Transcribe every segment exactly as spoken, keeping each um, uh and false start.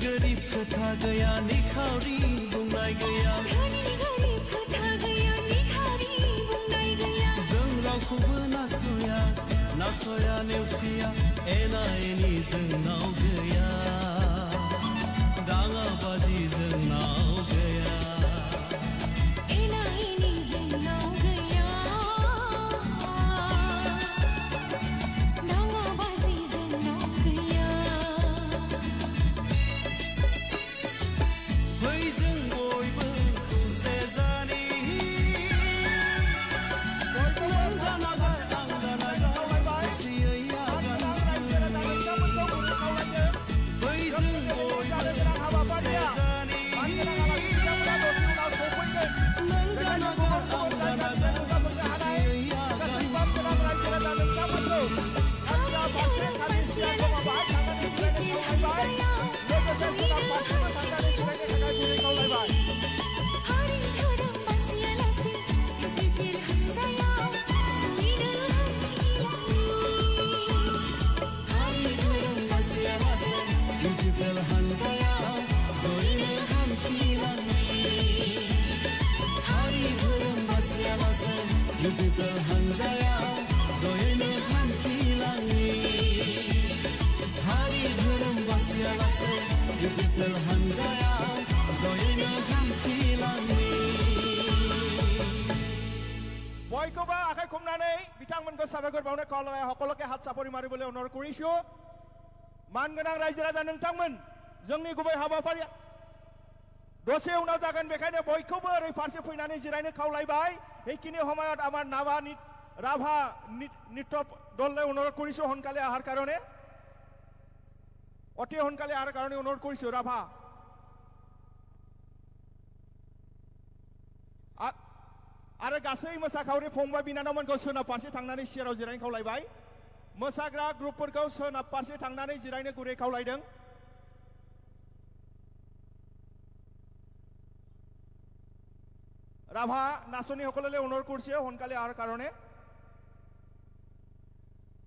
Garib kotha gaya, nikhauri bungnai gaya. Dhani garib kotha gaya, nikhauri bungnai gaya. Jwng raokhobo nasoya, nasoya neusiya, ena eni jwng nao gaya. Danga baji jwng nao gaya. Ena eni jwng nao gaya. Danga baji jwng nao gaya. Phai jwng boibo khusejani. Nang danaga, ang danaga, khusiyai agan suni. Phai jwng boibo khusejani. Nang danaga, ang danaga, khusiyai agan suni. Hari dhormo basiya basa, U P P L hanjaya, joino hamthi langni. Hari dhormo basiya basa, U P P L hanjaya, joino hamthi langni. Hari dhormo basiya basa, U P P L hanjaya, joino hamthi langni. Boikoba akhai khumnani, bitangmanko sabaikor bauna kolai hokoloke hat sapori mari bole onor kurisu. Man gwnang raijra ja nungtangman, jwngni gubai habapari dose unao jagan, bekhaino boikhobo rwi farse phuinani jiraino khaulaibai. Hikini homayot amar naba nit-, rabha nit-, nitop dolle onor kurisu honkale ahar karone. Ote honkale ahar karone onor kurisu rabha. A-, are gasai mwsakhauri phongba binano manko sona parse thangnani siyarao jiraino khaulaibai. Mwsagra group-phorkho sona parse thangnani jiraino gure khaulaidwng. Rabha nasoni hokolole onor kurse honkale ahar karone.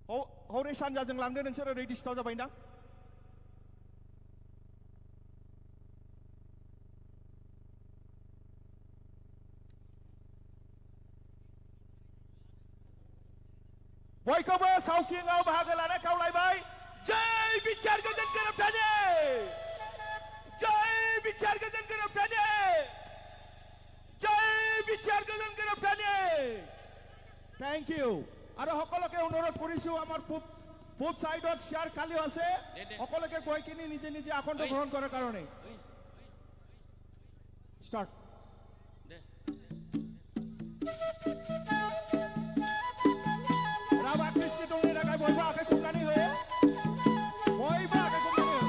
Ho-, hore sanja jwng langde nungsero ready stao jabai nang. Boikobo saukingao bahago lana khaulaibai. Jai bichar gojon gorobthani. Jai bichar gojon gorobthani. Jai bichar gojon gorobthani. Thank you. Aro hokoloke onurod korisu amar pub, pub side ot chair khali ase. They, they. Hokoloke goikini nije nije akhondo এই। Grohon korar karone. এই। Start. দে। Raba Kristi tongni ragai boiba akai khumnani ho. Boiba akai khumnani ho.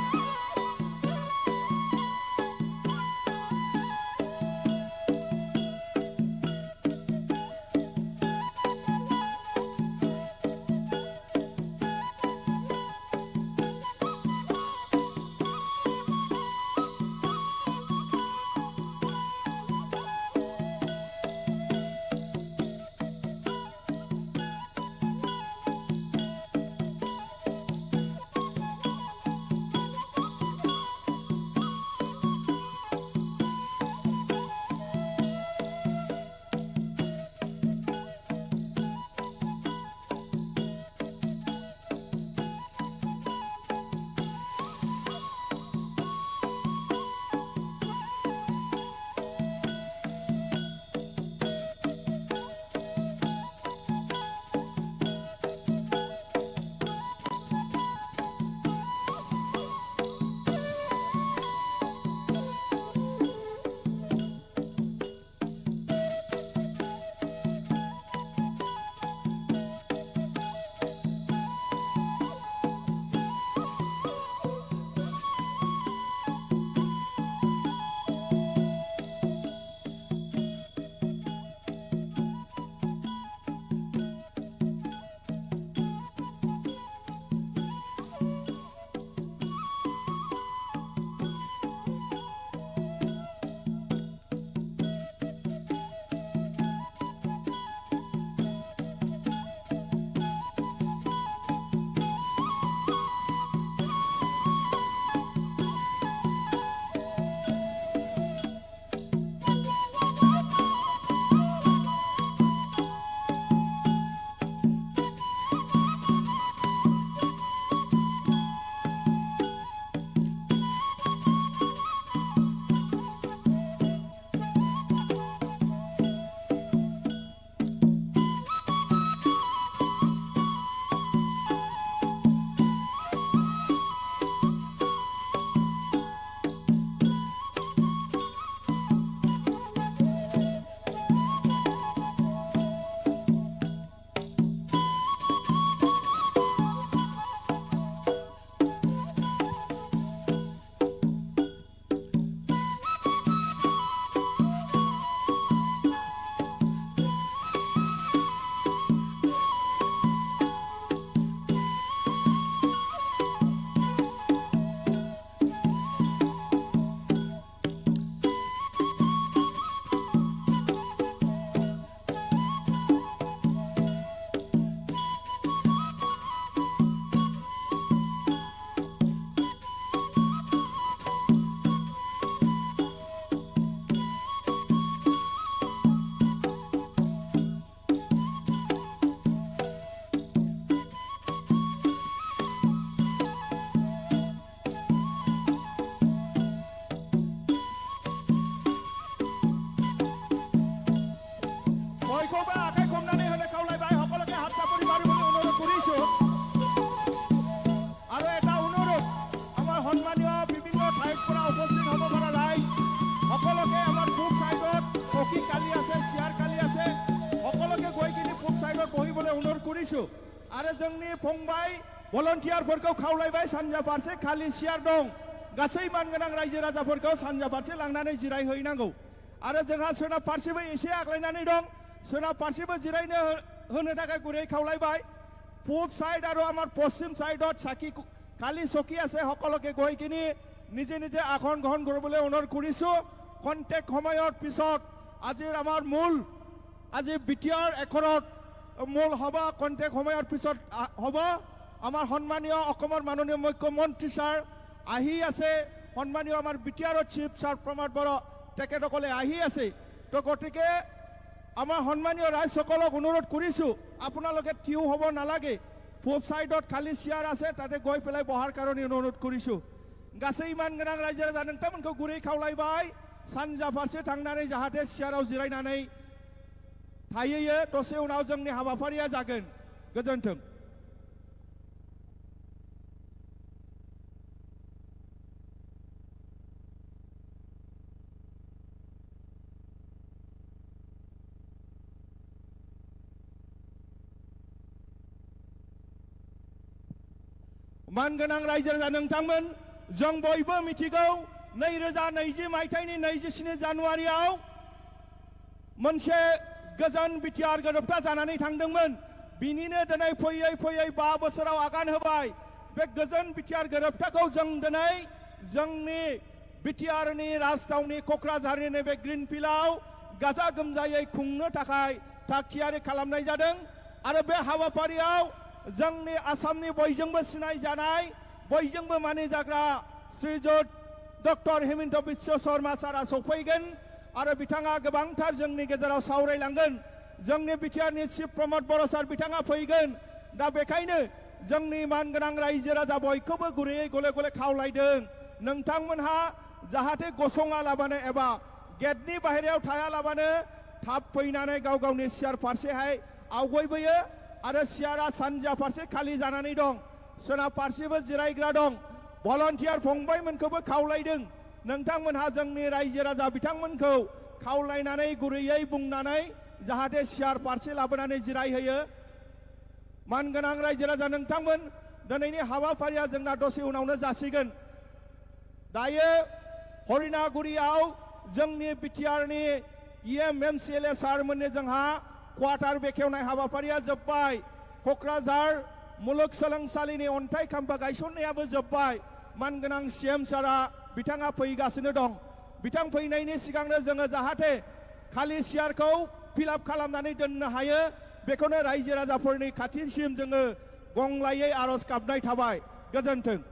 Su. Aro jongni phongbai volunteer phorkau khaulaibai sanja farse khali chair dong. Gasai man gwnang raijra raja phorkau sanja farse langnani jirai hoi nango. Aro jongha sona farse bo ese aklainani dong. Sona farse bo jiraino hono takai gurei khaulaibai. Pub side aro amar poschim side o saki ku-, khali soki ase hokoloke goi kini nije nije akhon gohon gurubole onor kurisu. Contact homayot pisot ajir amar mul Aji B T R ekorot mol hoba contact homayar pisot, ah, hoba. Amar honmaniyo okomor manoniyo mukhyamantri sir ahi ase, honmaniyo amar B T R o chief sir Pramod Boro teke dokole ahi ase. To gotike amar honmaniyo rai sokolok onurodh kurisu, apuna loge thiu hobo nalage, pub side ot khali chair ase, tate goi pelai bohar karoni onurodh kurisu. Gasai man gwnang raijra raja nongtamonko gurui khaulaibai, sanja farse thangnani jahate chair o jirainani Thaiye tose unao jongni habapharia jagen. Gojonthong. Man gwnang raijra raja nongtamonko, jong boibo mithigo, nai raja naiji maithaini naiji sini January ao, Monse gojon B T R gorobtha janani thangdongmon. Binino dinai phoiyai phoiyai ba bosorao agan hobai. Be gojon B T R gorobthakho jong dinai jongni B T R ni rajtaoni Kokrajharni nebe Greenfield ao gaja gomjayai khungno takhai thak thiyari khalamnai jadong. Aro be habaphario jongni Assamni boijongbo sinai janai, boijongbo mani jagra Srijut Doctor Himanta Biswa Sarma sara sokphaigen. Aro bithanga gabangthar jongni gejerao saurailanggen. Jongni B T R ni Chief Pramod Boro sir bithanga phaigen. Da bekhaino jongni man gwnang raijra raja boikhobo gurui gole gole khaulaidong. Nongtangmonha jahate gosonga labane eba gate ni bahireao thaya labane thap phainane gao gaoni chair farse hai augoi boyo aro chair a sanja farse khali janani dong. Sona farse bo jiraigra dong. Volunteer phongbai monkhobo khaulaidong. Nongtangmonha jongni raijra raja bithangmonkho khaulainani gurui bungnani jahate chair farse labonani jirai hoyo. Man gwnang raijra raja nongtangmon, dinini habapharia jongna dose unaono jasigen. Daye Horinaguriao jongni B T R ni E M M C L A sir monni jongha quarter bekhewnai habapharia jobbai. Kokrajhar Muluk Solongsalini onthai khampa gaisonnaiabo jobbai. Man gwnang C M sara bithanga phaigasino dong. Bithang phainaini sigangno jongo jahate khali chair kho fill up khalamnani donna hayo, bekhono raijra rajaphorni khathisim jongo gonglaiwi aros kabnai thabai. Gojonthong.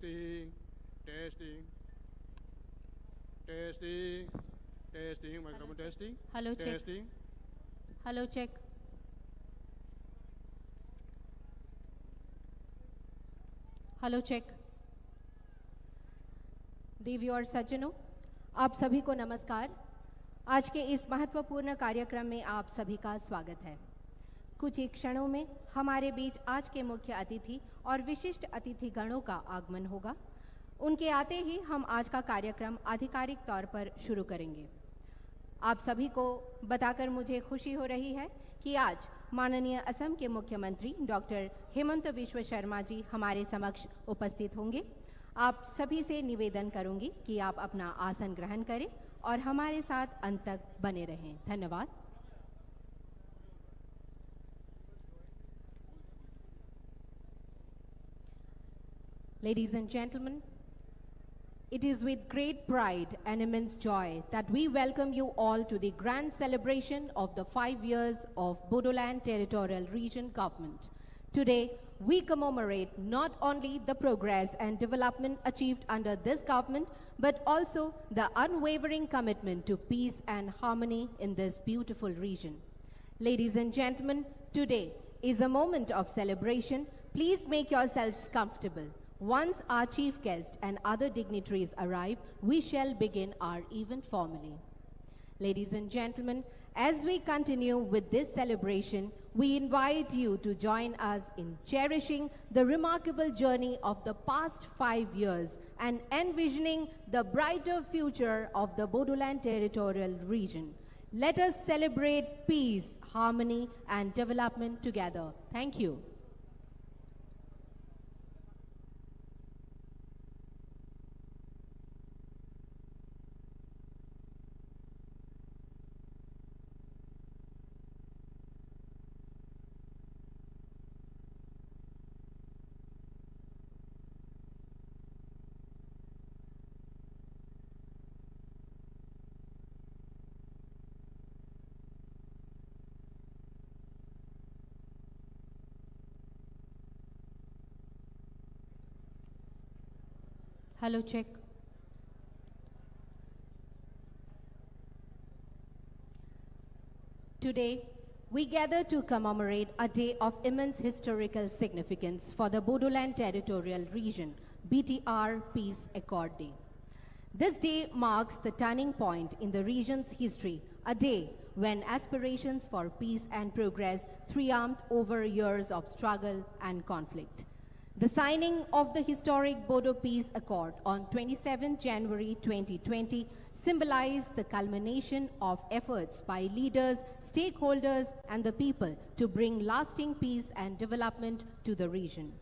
Testing, testing, testing, testing, microphone testing. Hello, check. Testing. Hello, check. Hello, check. देवियों और सज्जनों, आप सभी को नमस्कार। आज के इस महत्वपूर्ण कार्यक्रम में आप सभी का स्वागत है। कुछ ही क्षणों में हमारे बीच आज के मुख्य अतिथि और विशिष्ट अतिथि गणों का आगमन होगा। उनके आते ही हम आज का कार्यक्रम आधिकारिक तौर पर शुरू करेंगे। आप सभी को बताकर मुझे खुशी हो रही है कि आज माननीय असम के मुख्यमंत्री डॉक्टर हिमंत विश्व शर्मा जी हमारे समक्ष उपस्थित होंगे। आप सभी से निवेदन करूंगी कि आप अपना आसन ग्रहण करें और हमारे साथ अंत तक बने रहें। धन्यवाद। Ladies and gentlemen, it is with great pride and immense joy that we welcome you all to the grand celebration of the five years of Bodoland Territorial Region Government. Today, We commemorate not only the progress and development achieved under this government, but also the unwavering commitment to peace and harmony in this beautiful region. Ladies and gentlemen, today is a moment of celebration. Please make yourselves comfortable. Once our chief guest and other dignitaries arrive, we shall begin our event formally. Ladies and gentlemen, as we continue with this celebration, we invite you to join us in cherishing the remarkable journey of the past five years and envisioning the brighter future of the Bodoland Territorial Region. Let us celebrate peace, harmony, and development together. Thank you. Hello, check. Today, we gather to commemorate a day of immense historical significance for the Bodoland Territorial Region, B T R Peace Accord Day. This day marks the turning point in the region's history, a day when aspirations for peace and progress triumphed over years of struggle and conflict. The signing of the historic Bodo Peace Accord on twenty-seventh January twenty twenty symbolized the culmination of efforts by leaders, stakeholders, and the people to bring lasting peace and development to the region.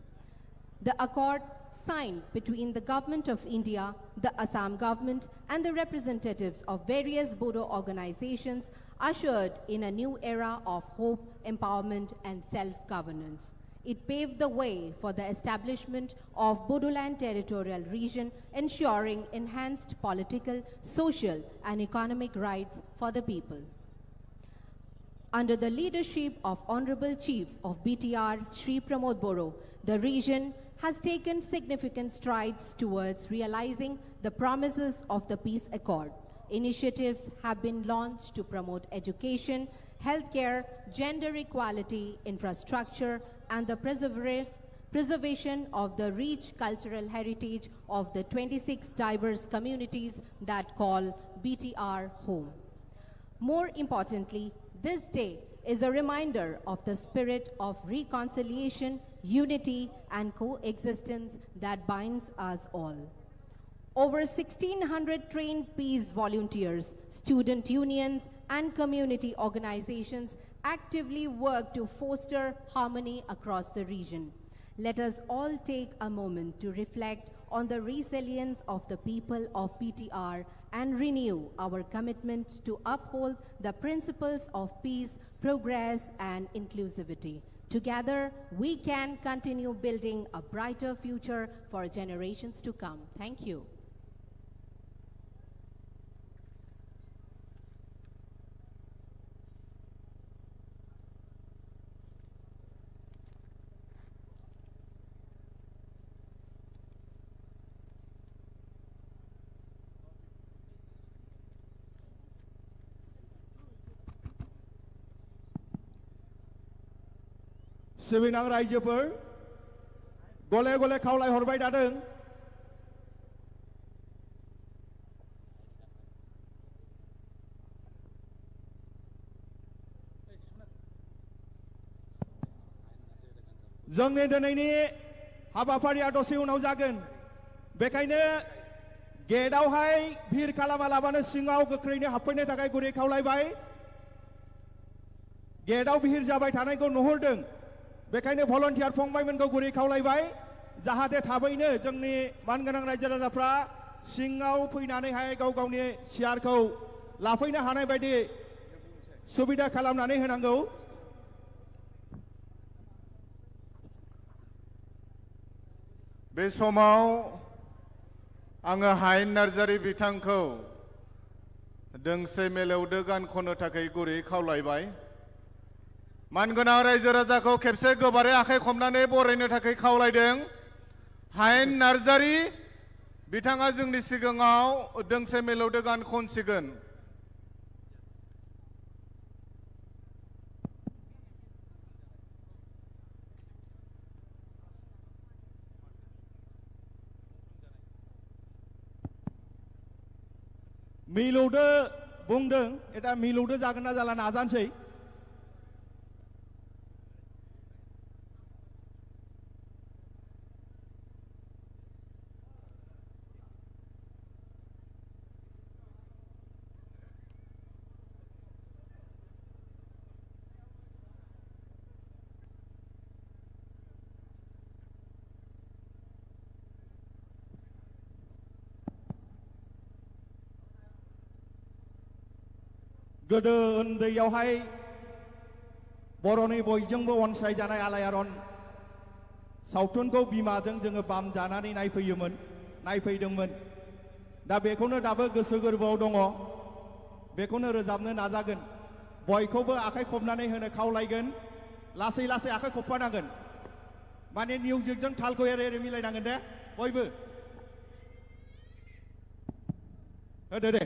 The accord, signed between the Government of India, the Assam government, and the representatives of various Bodo organizations, ushered in a new era of hope, empowerment, and self-governance. It paved the way for the establishment of Bodoland Territorial Region, ensuring enhanced political, social, and economic rights for the people. Under the leadership of Honorable Chief of B T R, Shri Pramod Boro, the region has taken significant strides towards realizing the promises of the peace accord. Initiatives have been launched to promote education, healthcare, gender equality, infrastructure, and the preserva-, preservation of the rich cultural heritage of the twenty-six diverse communities that call B T R home. More importantly, this day is a reminder of the spirit of reconciliation, unity, and coexistence that binds us all. Over sixteen hundred trained peace volunteers, student unions, and community organizations actively work to foster harmony across the region. Let us all take a moment to reflect on the resilience of the people of B T R and renew our commitment to uphold the principles of peace, progress, and inclusivity. Together, we can continue building a brighter future for generations to come. Thank you. Sibinang raijapur, gole gole khaulai horbai dadeng. Jwngni dinini habapharia dosi unau jagwn. Bekaino gedao hai bhir kalama labano singao kwkrwini haphaini takai guri khaulaibai. Gedao bihir jabai thanaikho nuhurdwng, bekaino volunteer phongbaimani guri khaulaibai, jahate thabaino jwngni mangwnang raijra rajapra singao phainani hai gao gaoni siarkho laphaino hanai baidi subida khalamnani hwnango. Be somao ang Hain Narjari bithangkho dengse meleudo gan khono takhai guri khaulaibai. Mangonang raijyo rajako khepse gobare akhai khomnani bororni thagwi khaolaidwng. Hain Narjari, bithangha jwngni sigango dwngse milodo gan khonsigon. Milodo bungdwng, eta milodo jagan na jala najansei. Godo wndwi yao hai boroni boijongbo onsai janai Alayaron sauthunkho bimajwng jwngo bam janani naiphiyomon, naiphiydwngmon. Da bekhono dabo goso gorbao dongo, bekhono rwjapno najagon. Boikhobo akhai khopnani hwno khaolaigon, lasai lasai akhai khoppanangon. Mane music jwng thalkho ere ere milainangon de, boibo. He de de.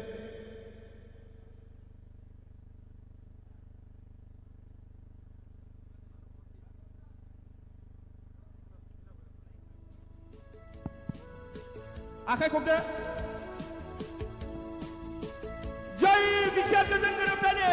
Akhai khopde. Jai Bichar Jajang Guru Prani.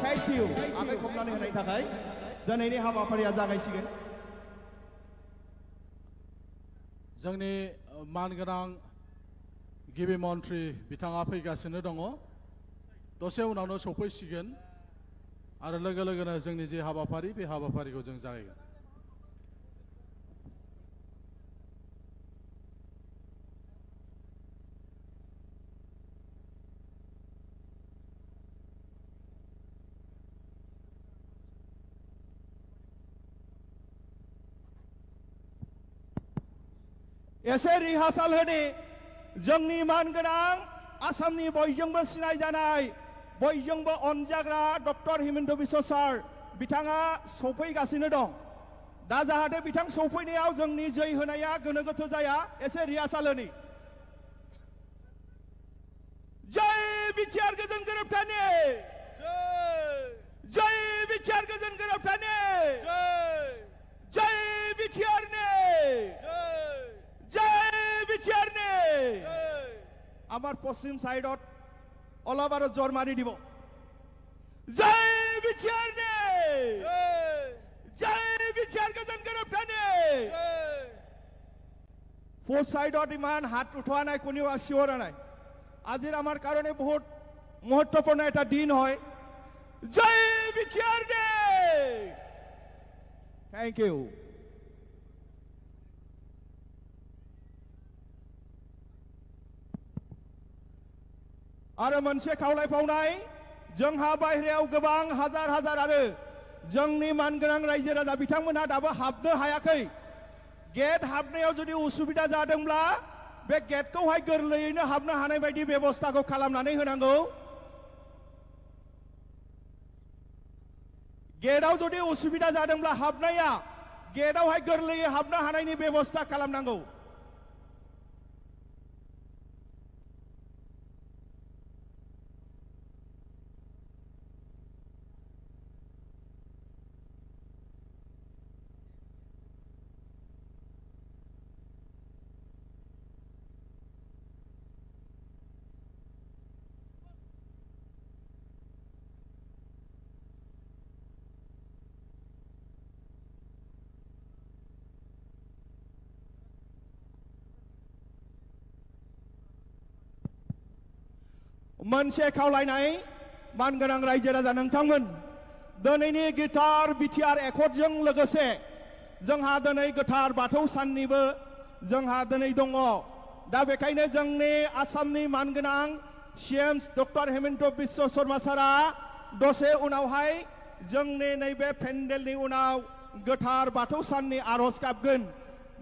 Thank you. Akhai khopnani hwnai thakhai. Dini ni habapharia jagaisigen. Jwngni, uh, man gwnang gibi montri bithang aphaigasino tongo. Dose unauno sophaisigwn. Aro loge logeno jwngni je habapari, be habapariko jwng jagaigon. Ese rehearsal hwnwi jwngni man gwnang Assamni boijwngbo sinai janai Boijongbo onjagra Doctor Himanta Biswa sir, bithanga sophigasino dong. Da jahate bithang sophiniyao jongni joi honaya gono gotho jaya, ese riya saloni. Jai B T R Gajan Gorop Thani! Jai! Jai B T R Gajan Gorop Thani! Jai! Jai B T R ni! Jai! Jai B T R ni! Jai! Amar poschim side ot olabaro jor mari dibo. Jai B T R ni! Jai! Jai B T R Gajan Gorop Thani! Jai! Fourth side ot iman hat uthwa nai, kuniwa siwora nai. Ajir amar karone bahut mahattopurno ekta din hoy. Jai B T R ni! Thank you. Aro monse khaulai phaunai, jongha baireo gobang hajar hajar aro jongni mangonang raije raja bithangmona dabo habno hayakhai. Gate habnayao jodi usubida jadongbla, be gate kho hai gorloino habno hanai baidi bebosta kho khalamnani honango. Gate-o jodi usubida jadongbla habnaya, gate-o hai gorloiyo habna hanaini bebosta khalamnango. Monse khaulainai, mangonang raije raja nongthangmon. Dini ni githar B T R accord jong logose, jongha dini githar bathou sannibo jongha dini dongo. Da bekaino jongni Assam ni mangonang C M Doctor Himanta Biswa Sarma sara dose unaohai jongni naibe pandal ni unao githar bathou sanni aros kabgon.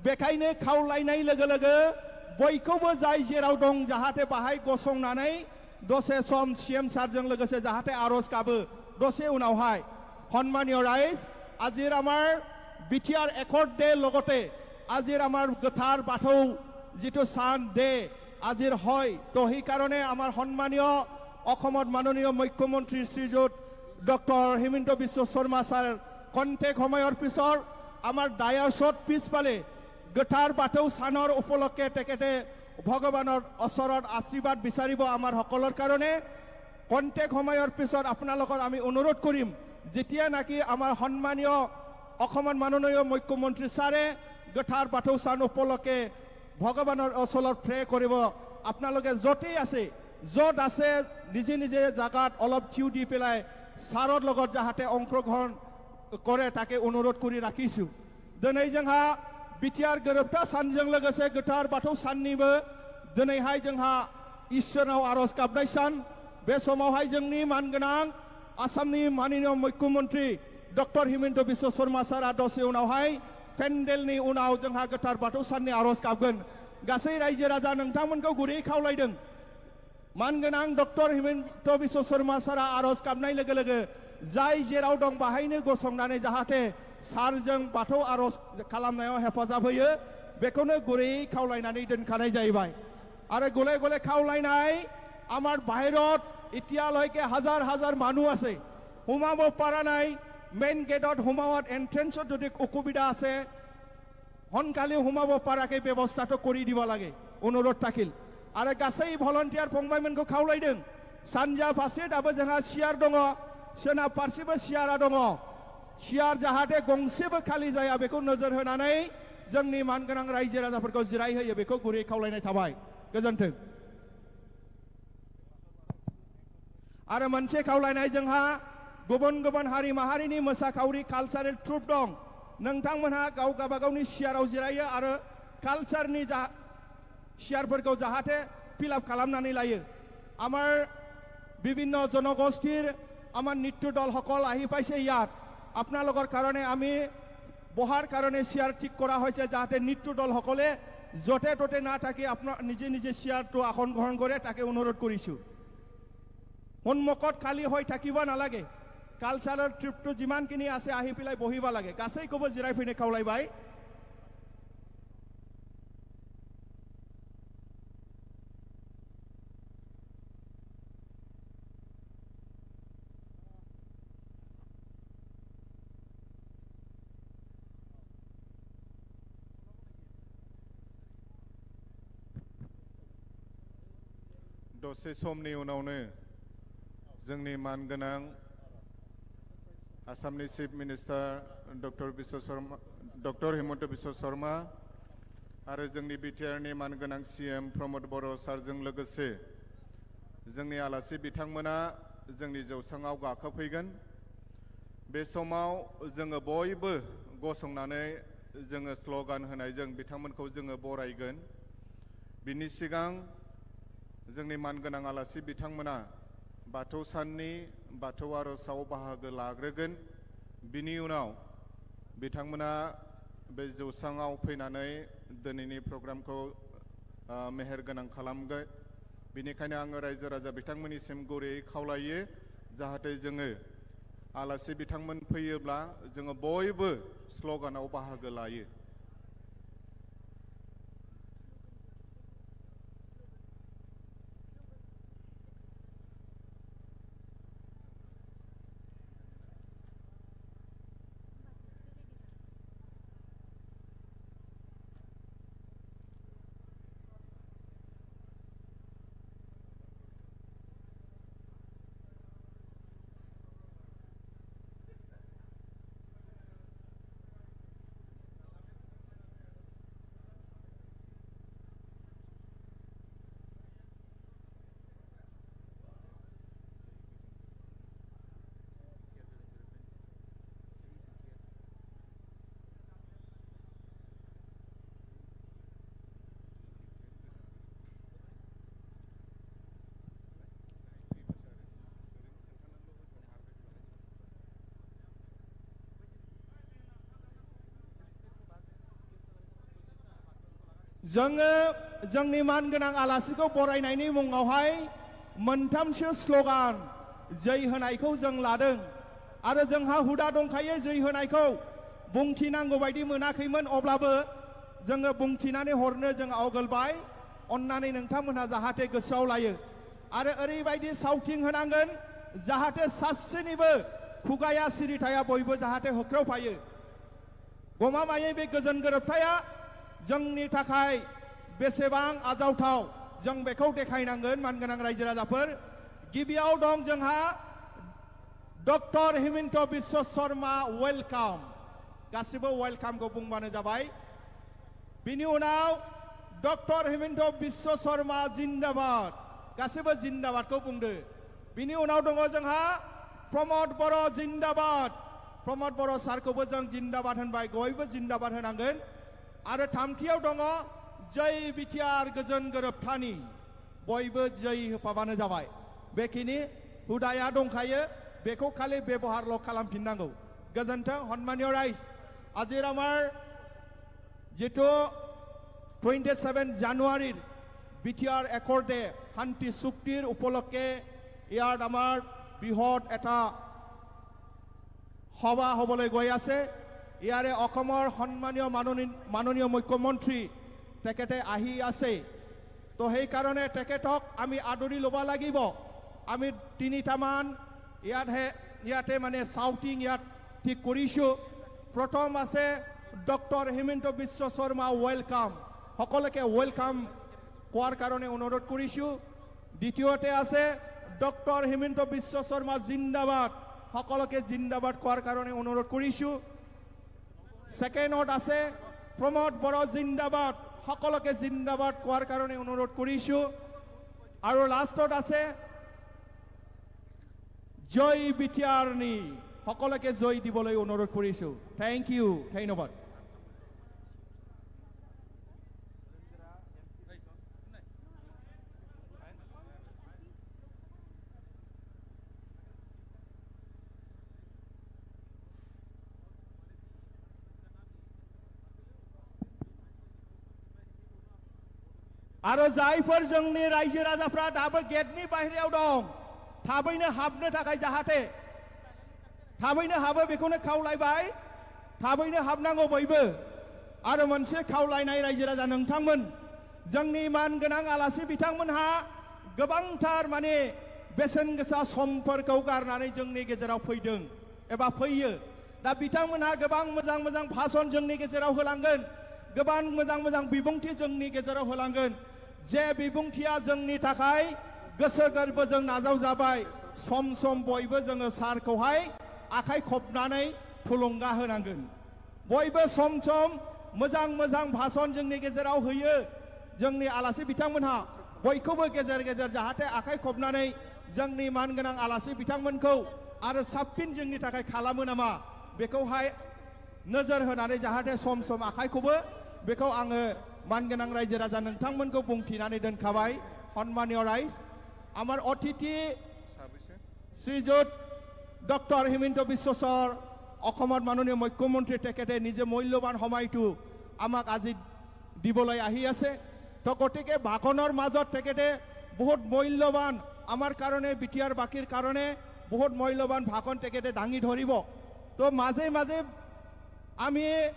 Bekaino khaulainai loge loge boikobo jai jerao dong jahate bahai gosongnanai dose som C M sir jong logose jahate aros kabo dose unaohai. Honmaniyo rais, ajir amar B T R accord de logote ajir amar githar bathou jitu san de ajir hoi, to hi karone amar honmaniyo Okhomot manoniyo Mukhyamantri Srijut Doctor Himanta Biswa Sarma sir kontek homayor pisor amar dayasot pispale githar bathou sanor upolokke tekete Bhogwanor osorot ashirbad bisaribo amar hokolor karone kontek homayor pisor apnalokor ami onurodh korim, jetia naki amar honmaniyo Okhomot manoniyo Mukhyamantri sare githar bathou san upolokke Bhogwanor osolor pray koribo, apnaloke jotei ase, jot ase, nije nije jagat olop thiu di pelai, saror logot jahate ongkrogrohon kore take onurodh kori rakhisu. Dini jongha B T R gorobta san jong logose githar bathou sannibo dini hai jongha Ishwarnao aros kabnai san, be somaohai jongni mangonang Assamni manoniyo Mukhyamantri Doctor Himanta Biswa Sarma sara dose unaohai pandalni unao jongha githar bathou sanni aros kabgon. Gasai raije raja nongthangmonko guri khaulaidong. Mangonang Doctor Himanta Biswa Sarma sara aros kabnai loge loge jai jerao dong bahaino gosongnani jahate sir jong bathou aros khalamnaio hepajab hoyo, bekono guri khaulainani donkhanai jaibai. Are gole gole khaulainai, amar bahirot itia loike hajar hajar manu ase. Humabo paranai, main gate ot humawat entrance ot jodi ukubida ase, honkali humabo parake bebosta to kori diba lage, onurodh thakil. Are gasai volunteer phongbai monko khaulaidong. Sanja pharsed abo jengha chair dongo, sena pharsibo chair a dongo. Chair jahate gongsebo khali jaya beko nojor honanai jongni mangonang raije rajaphorko jirai hoyo beko guri khaulainai thabai. Gojonthong. Aro monse khaulainai jongha gubun gubun hari maharini mosa khauri cultural troupe dong. Nongthangmonha gao gabagaoni chair ao jiraiyo aro culture ni ja chair phorko jahate fill up khalamnani laiyo. Amar bibhinno jonogosthir amar nitto dol hokol ahi paise iyat. Apnalokor karone ami bohar karone chair thik kora hoise jahate nitto dol hokole jote tote na thaki apna nije nije chair to ahon grohon kore take onurodh korisu. Hwn mokot khali hoi thakiba nalage. Cultural trip to jiman kini ase ahi pilai bohiba lage. Gasaikobo jirai phini khaulaibai. Dose somni unaono jwngni man gwnang Assamni Chief Minister Doctor Biswa Sarma, Doctor Himanta Biswa Sarma, aro jwngni B T R ni man gwnang C M Pramod Boro sir jwng logosi jwngni alasi bithangmona jwngni josangao gakha phaigon. Be somao jwng boibo gosongnani jwng slogan hwnai jwng bithangmonokho jwng boraigon. Bini sigang jwngni man gwnang alasi bithangmona Bathou sanni Bathou arosao bahago lagrwgwn. Bini unao bithangmona be josangao phainani dinini programkho, ah, meher gwnang khalamgwi. Binikhayno ang raijra raja bithangmonisim guri khaulaiyo, jahate jwng alasi bithangmon phaiyoba jwng boibo sloganao bahago laiyo. Jwng, jwngni man gwnang alasiko borainaini mungao hai monthamso slogan jai hwnaikho jwng ladwng. Aro jwngha huda dongkhayo jai hwnaikho bungthi nango baidi mwnakhaiman, oblabo jwng bungthinani horno jwng augulbai onnani nongthamhwnha jahate gosoao laiyo. Aro oreibaidi sauthing hwnangwn jahate sasinibo khugaya sirithaya boibo jahate hokrao phaio. Goma maiwi be gojon goropthaya jwngni takhai besebang ajaothao, jwng bekhao dekhainangwn man gwnang raijra rajaphor. Gibiao dong jwngha Doctor Himanta Biswa Sarma welcome. Gasibo welcome kho bungmano jabai. Bini unao Doctor Himanta Biswa Sarma jindabad. Gasibo jindabad kho bungdo. Bini unao dongo jwngha Pramod Boro jindabad. Pramod Boro sir khobo jwng jindabad hwnbai, goibo jindabad hwnangwn. Aro thamthiao dongo Jai B T R gojon goropthani. Boibo jai hwphabano jabai. Bekhini hudaya dongkhayo, bekho khali beboharlo khalamphinn nango. Gojonthong honmaniyo raij. Ajir amar jeto twenty seven January-r B T R Accord Day, Hanti Suktir upolokke iyat amar brihot eta hoba hoboloi goi ase, iyare Okomor honmaniyo manoni-, manoniyo mukhyamantri tekete ahi ase. To hei karone teketok ami adori loba lagibo. Ami tinita man iyat he, iyate mane shouting iyat thik korisu. Prothom ase Doctor Himanta Biswa Sarma welcome. Hokoloke welcome koar karone onurodh korisu. Ditiyote ase Doctor Himanta Biswa Sarma jindabad, hokoloke jindabad koar karone onurodh korisu. Second-ot ase Pramod Boro jindabad, hokoloke jindabad koar karone onurodh korisu. Aro last-ot ase Jai B T R ni, hokoloke jai diboloi onurodh korisu. Thank you, dhonnobad. Aro jaiphor jwngni raijra rajapra dabo gate ni baireo dong, Thabaino habno takhai jahate thabaino habo bekhouno khaulaibai, thabaino habnango boibo. Aro monse khaulainai raijra-raja nongthangmon, jongni man gwnang alasi bithangmonha gabangthar mane besen gsa somporkau garnanai jongni gejerao phoidong eba phoiyo. Da bithangmonha gabang mojang mojang bhason jongni gejerao holanggon, gabang mojang mojang bibungthi jongni gejerao holanggon. Je bibungthia jongni takhai goso gorbojong najaujabai, som som boibo jongno sir khouhai akhai khopnanai phulunga honanggon. Boibo som som mojang mojang bhason jongni gejerao hoiyo, jongni alasi bithangmonha boikhobo gejer gejer jahate akhai khopnanai jongni man gwnang alasi bithangmonkhou aro saphin jongni takhai khalamo nama bekhouhai nojor honanai jahate som som akhai khoubo bekhou ango man gwnang raijra-raja nongthangmonkhou bungthinanai donkhabai. Honmaniyo rais, amar othithi Srijut Doctor Himanta Biswa Sarma, Okhomor Manoniyo Mukhyamantri tekete nije mulloban homoitu amak aji dibolai ahi ase. To gotike bhakonor majot tekete bohut mulloban amar karone, B T R bakir karone bohut mulloban bhakon tekete dangi dhoribo. To maje maje ami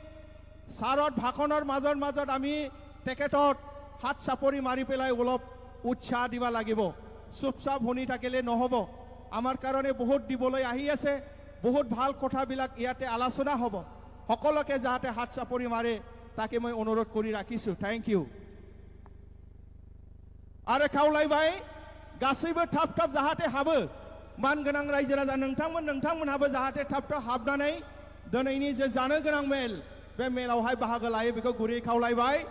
sarot bhakonor majot majot ami teketot hat sapori mari pelai olop utsa diba lagibo. Chupchap huni thakile nohobo. Amar karone bohut dibolai ahi ase, bohut bhal kotha bilak iyate alosona hobo. Hokoloke jahate hat sapori mare, take moi onurodh kori rakhisu. Thank you. Are khaulaibai, gasaibo thap thap jahate habo. Man gwnang raijra-raja nongthangmon, nongthangmon habo jahate thap thap habnanai donaini je jano gwnang mel, be melaohai bahago laiyo bekhou guri khaulaibai.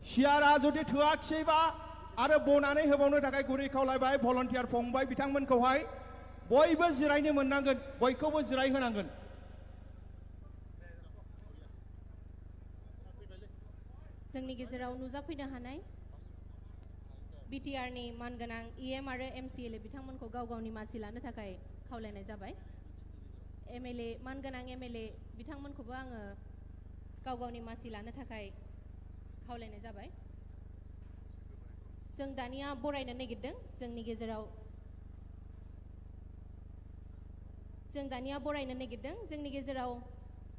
Siyara jodi thuak seiba, aro bonanai hwbaono takhai guri khaulaibai, volunteer phongbai bithangmonkhouhai. Boibo jiraino monnanggon, boikhobo jirai honanggon. Jongni gejerao nujaphaino hanai B T R ni man gwnang E M aro M C L A bithangmonkhou gao gaoni masi lano takhai khaulainai jabai. M L A, man gwnang M L A bithangmonkhoubo ango gao gaoni masi lano takhai khaulainai jabai. Jong daniya boraina nagirdong, jongni gejerao, jong daniya boraina nagirdong, jongni gejerao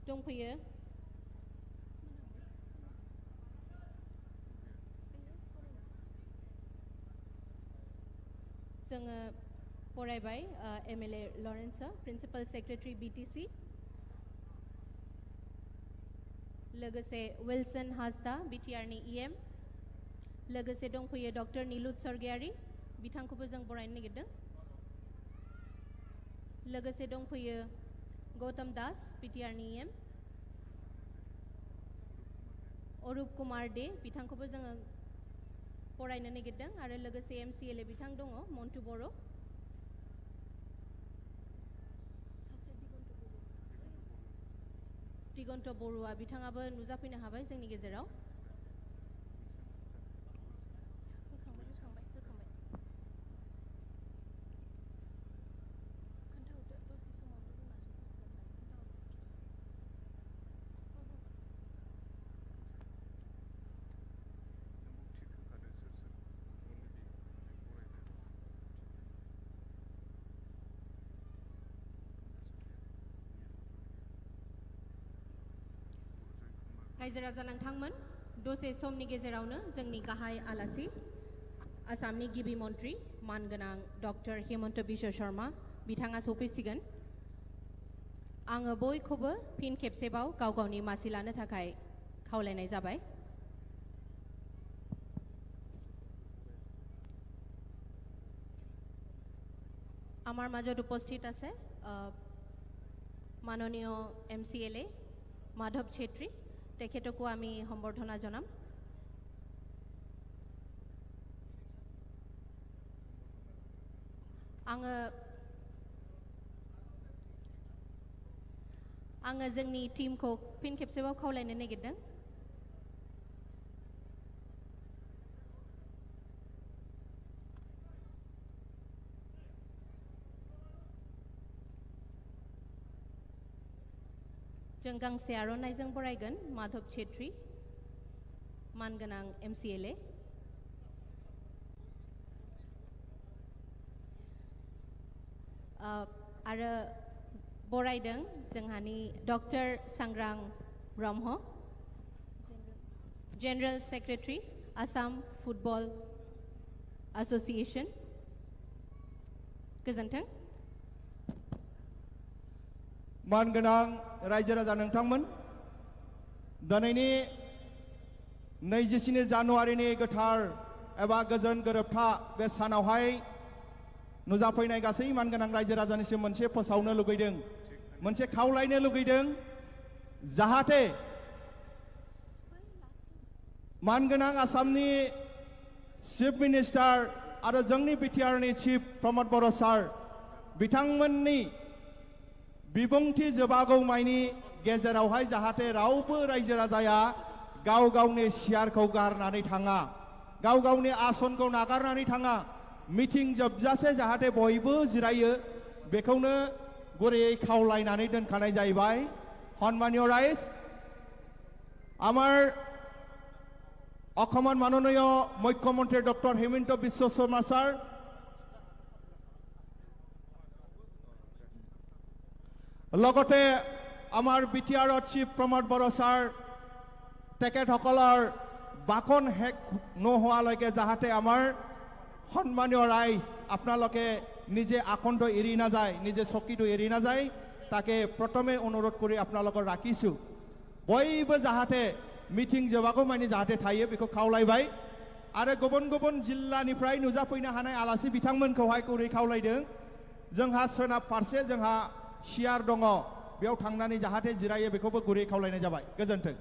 dongphaio. Jong, uh, poraibai, uh, M L A Lawrence, Principal Secretary B T C. Logose Wilson Hasda, B T R ni E M. Logose dongphaio Doctor Nilud Sorgiari, bithangkhoubo jong boraina nagirdong. Logose dongphaio Gautam Das, B T R ni E M. Arup Kumar De, bithangkhoubo jong boraina nagirdong, aro logose M C L A bithang dongo, Montu Boro. Digonto Borua bithangabo nujaphaino habai jongni gejerao. Hokhangbai, hokhangbai, hokhangbai. Raijra-raja nangthangmon, dose somni gejeraono jongni gahai alasi, Assamni gibi montri, man gwnang Doctor Himanta Biswa Sarma, bithanga sophisigon. Ango boikhobo phin khepsebao gao gaoni masi lano takhai khaulainai jabai. Amar majot uposthit ase, uh, manoniyo M C L A Madhav Chhetri, tekhetokko ami hombordhona jonam. Ango, ango jongni team kho phin khepsebao khaulaina nagirdong. Jong gangse aro naijang boraigon Madhav Chhetri, man gwnang M C L A. Uh, aro boraideng, jenghani Doctor Sangrang Brahmo, General Secretary, Assam Football Association. Gojonteng. Man gwnang raijra-raja nongthangmon, dinaini naijichini January ni gathar eba gojon gorobtha be sanao hai nujaphainai gasai man gwnang raijra-raja nisim monse phosaono luguideng, monse khaolaino luguideng, jahate man gwnang Assam ni Chief Minister aro jongni B T R ni Chief Pramod Boro sir, bithangmonni bibungthi jwbagwi maini gejerao hai jahate raobo raijra-rajaya gao gaoni chair kho garnani thanga, gao gaoni ason kho nagarnani thanga, meeting jobjase jahate boibo jiraio, bekhauno guriyei khaolainani donkhanai jaibai. Honmaniyo rais, amar Okhomor manoniyo Mukhyamantri Doctor Himanta Biswa Sarma sir, logote amar B T R o Chief Pramod Boro sir, তেখেতসকলৰ বাকন শেষ নোহোৱালৈকে যাহাতে আমাৰ সন্মানীয় ৰাইজ আপোনালোকে নিজে আকণ্ঠ এৰি নাযায়, নিজে চকীটো এৰি নাযায়, তাকে প্ৰথমে অনুৰোধ কৰি আপোনালোকক ৰাখিছোঁ। Boibo jahate meeting jobagwi mani jahate thaiyo, bikho khaolaibai. Aro gubun gubun jilla niphrwi nujaphaina hanai alasi bithangmon kho hai guriyei khaolaideng. Jongha swnab pharse jongha chair dongo, biyao thangnani jahate jiraio, bikhobo guriyei khaolainai jabai. Gojonteng.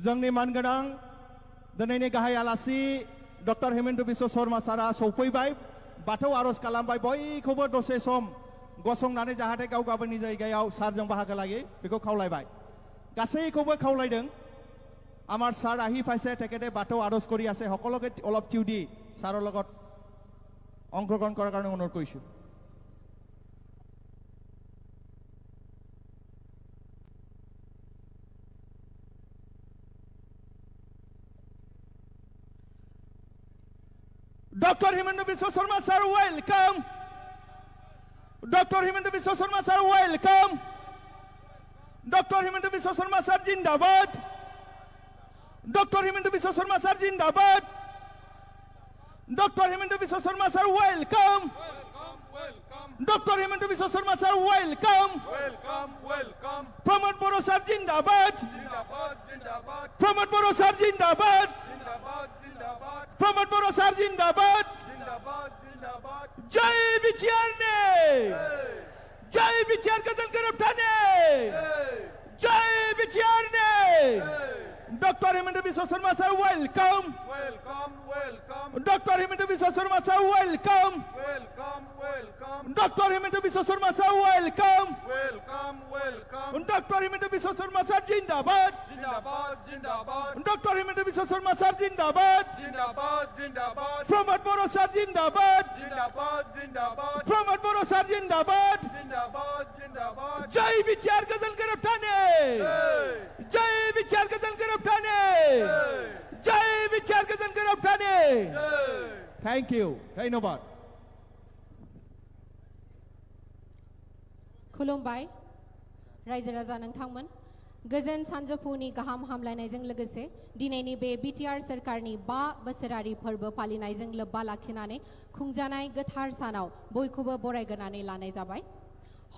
Jongni man gwnang Dinini gahai alasi Doctor Himanta Biswa Sarma sara sophibai, bathau aros kalambai, boikhobo dose som gosongnani jahate gau gabani jaigayao sarjong bahaka lagi, bikho khaulaibai. Gaseikhobo khaulaidong. Amar sar ahi phaise, tekete bathau aros kori ase, hokoloke olop tiudi saro logot অংশগ্রহণ করার কারণে অনুরোধ করিছো। Doctor Himanta Biswa Sarma sir, welcome. Doctor Himanta Biswa Sarma sir, welcome. Doctor Himanta Biswa Sarma sir, zindabad. Doctor Himanta Biswa Sarma sir, zindabad. Doctor Himanta Biswa Sarma sir, welcome. Welcome, welcome. Doctor Himanta Biswa Sarma sir, welcome. Welcome, welcome. Pramod Boro sir, zindabad. Zindabad, zindabad. Pramod Boro sir, zindabad. Zindabad, zindabad. Pramod Boro sir, zindabad. Zindabad, zindabad. Jai B T R ne. Jai. Jai B T R Gazal Garaftane! Jai! Jai B T R ne! Jai! Doctor Himanta Biswa Sarma sir, welcome! Welcome, welcome! Doctor Himanta Biswa Sarma sir, welcome! Welcome, welcome! Doctor Himanta Biswa Sarma sir, welcome! Welcome, welcome! Doctor Himanta Biswa Sarma sir, zindabad! Zindabad, zindabad! Doctor Himanta Biswa Sarma sir, zindabad! Zindabad, zindabad! Pramod Boro sir, zindabad! Zindabad, zindabad! Pramod Boro sir, zindabad! Zindabad, zindabad! Jai B T R Gazal Garaftane! Jai! Jai B T R Gazal Garaftane! Jai! Jai B T R Gazal Garaftane! Jai! Thank you. ধন্যবাদ। Khulumbai, raija raja nongthangmon. Gojon sanjophuni gaham hamlainaijong logose dinini be B T R sorkarni ba bosorari phorbo palinaijong lobba lakhinani khungjanai gothar sanao boikhobo borai ganani lanai jabai.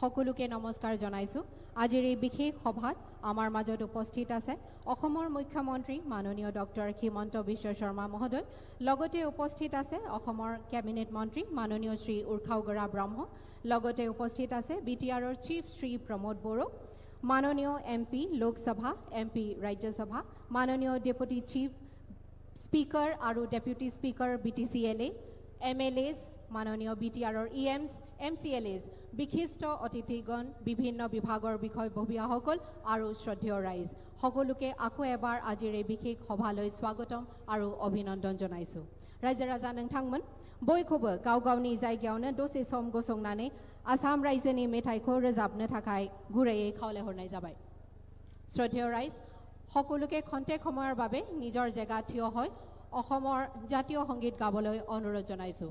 Hokuluke nomoskar jonaisu. Ajir ei bikhek hobhat amar majot uposthit ase Ohomor Mukhyamantri manoniyo Doctor Himanta Biswa Sarma mohodoy, logote uposthit ase Ohomor Cabinet Mantri manoniyo Shri Urkhaogora Brahma, logote uposthit ase B T R or Chief Shri Pramod Boro, manoniyo M P Lok Sabha, M P Rajya Sabha, manoniyo Deputy Chief Speaker aru Deputy Speaker B T C L A, M L As, manoniyo B T R or E Ms, M C L As, bikhisto otithigon, bibhinno bibhagor bikhoi bobia hokol aru shroddheyo rais. Hokoluke ako ebar ajir ei bikhek hobhaloi swagotom aru obhinondon jonaisu. Raija raja nongthangmon, boikhobo gao gaoni jaigaono dose som gosongnani Assam raijoni methaikho rojapno thakhai guraiye khaolai hornai jabai. শ্ৰদ্ধেয় ৰাইজ, সকলোকে খন্তেক সময়ৰ বাবে নিজৰ জেগাত থিয় হৈ অসমৰ জাতীয় সংগীত গাবলৈ অনুৰোধ জনাইছো।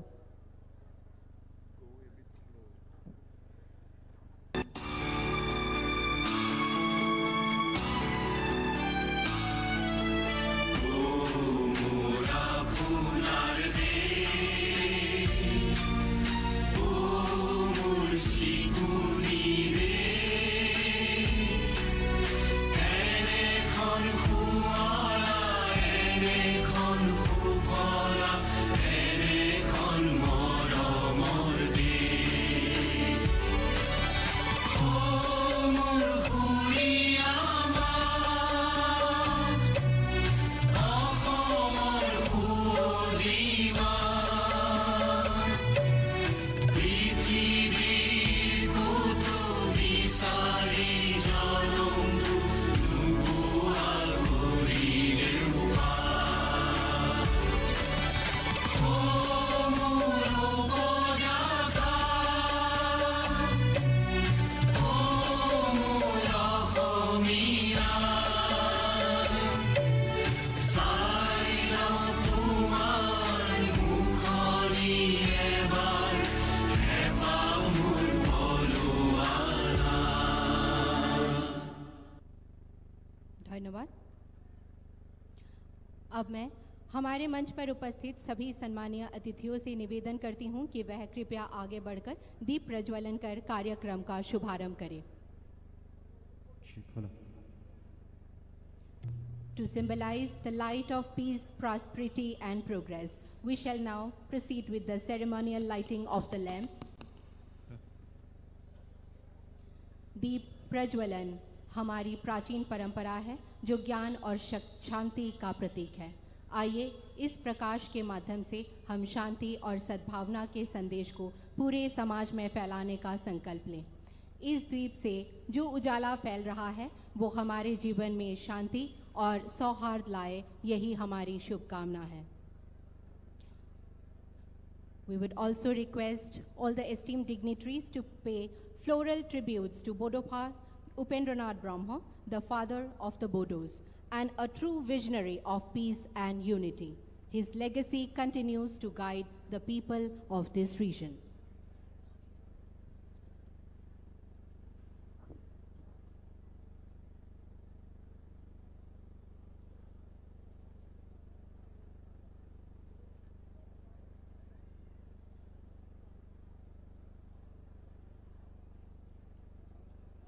ধন্যবাদ। अब मैं हमारे मंच पर उपस्थित सभी सम्मानीय अतिथियों से निवेदन करती हूं कि वह कृपया आगे बढ़कर दीप प्रज्वलन कर कार्यक्रम का शुभारंभ करें। To symbolize the light of peace, prosperity and progress, we shall now proceed with the ceremonial lighting of the lamp. दीप प्रज्वलन हमारी प्राचीन परंपरा है, जो ज्ञान और शक-, शांति का प्रतीक है। आइए, इस प्रकाश के माध्यम से हम शांति और सद्भावना के संदेश को पूरे समाज में फैलाने का संकल्प लें। इस द्वीप से जो उजाला फैल रहा है, वो हमारे जीवन में शांति और सौहार्द लाए, यही हमारी शुभकामना है। We would also request all the esteemed dignitaries to pay floral tributes to Bodopha Upendranath Brahma, the father of the Bodos, and a true visionary of peace and unity. His legacy continues to guide the people of this region.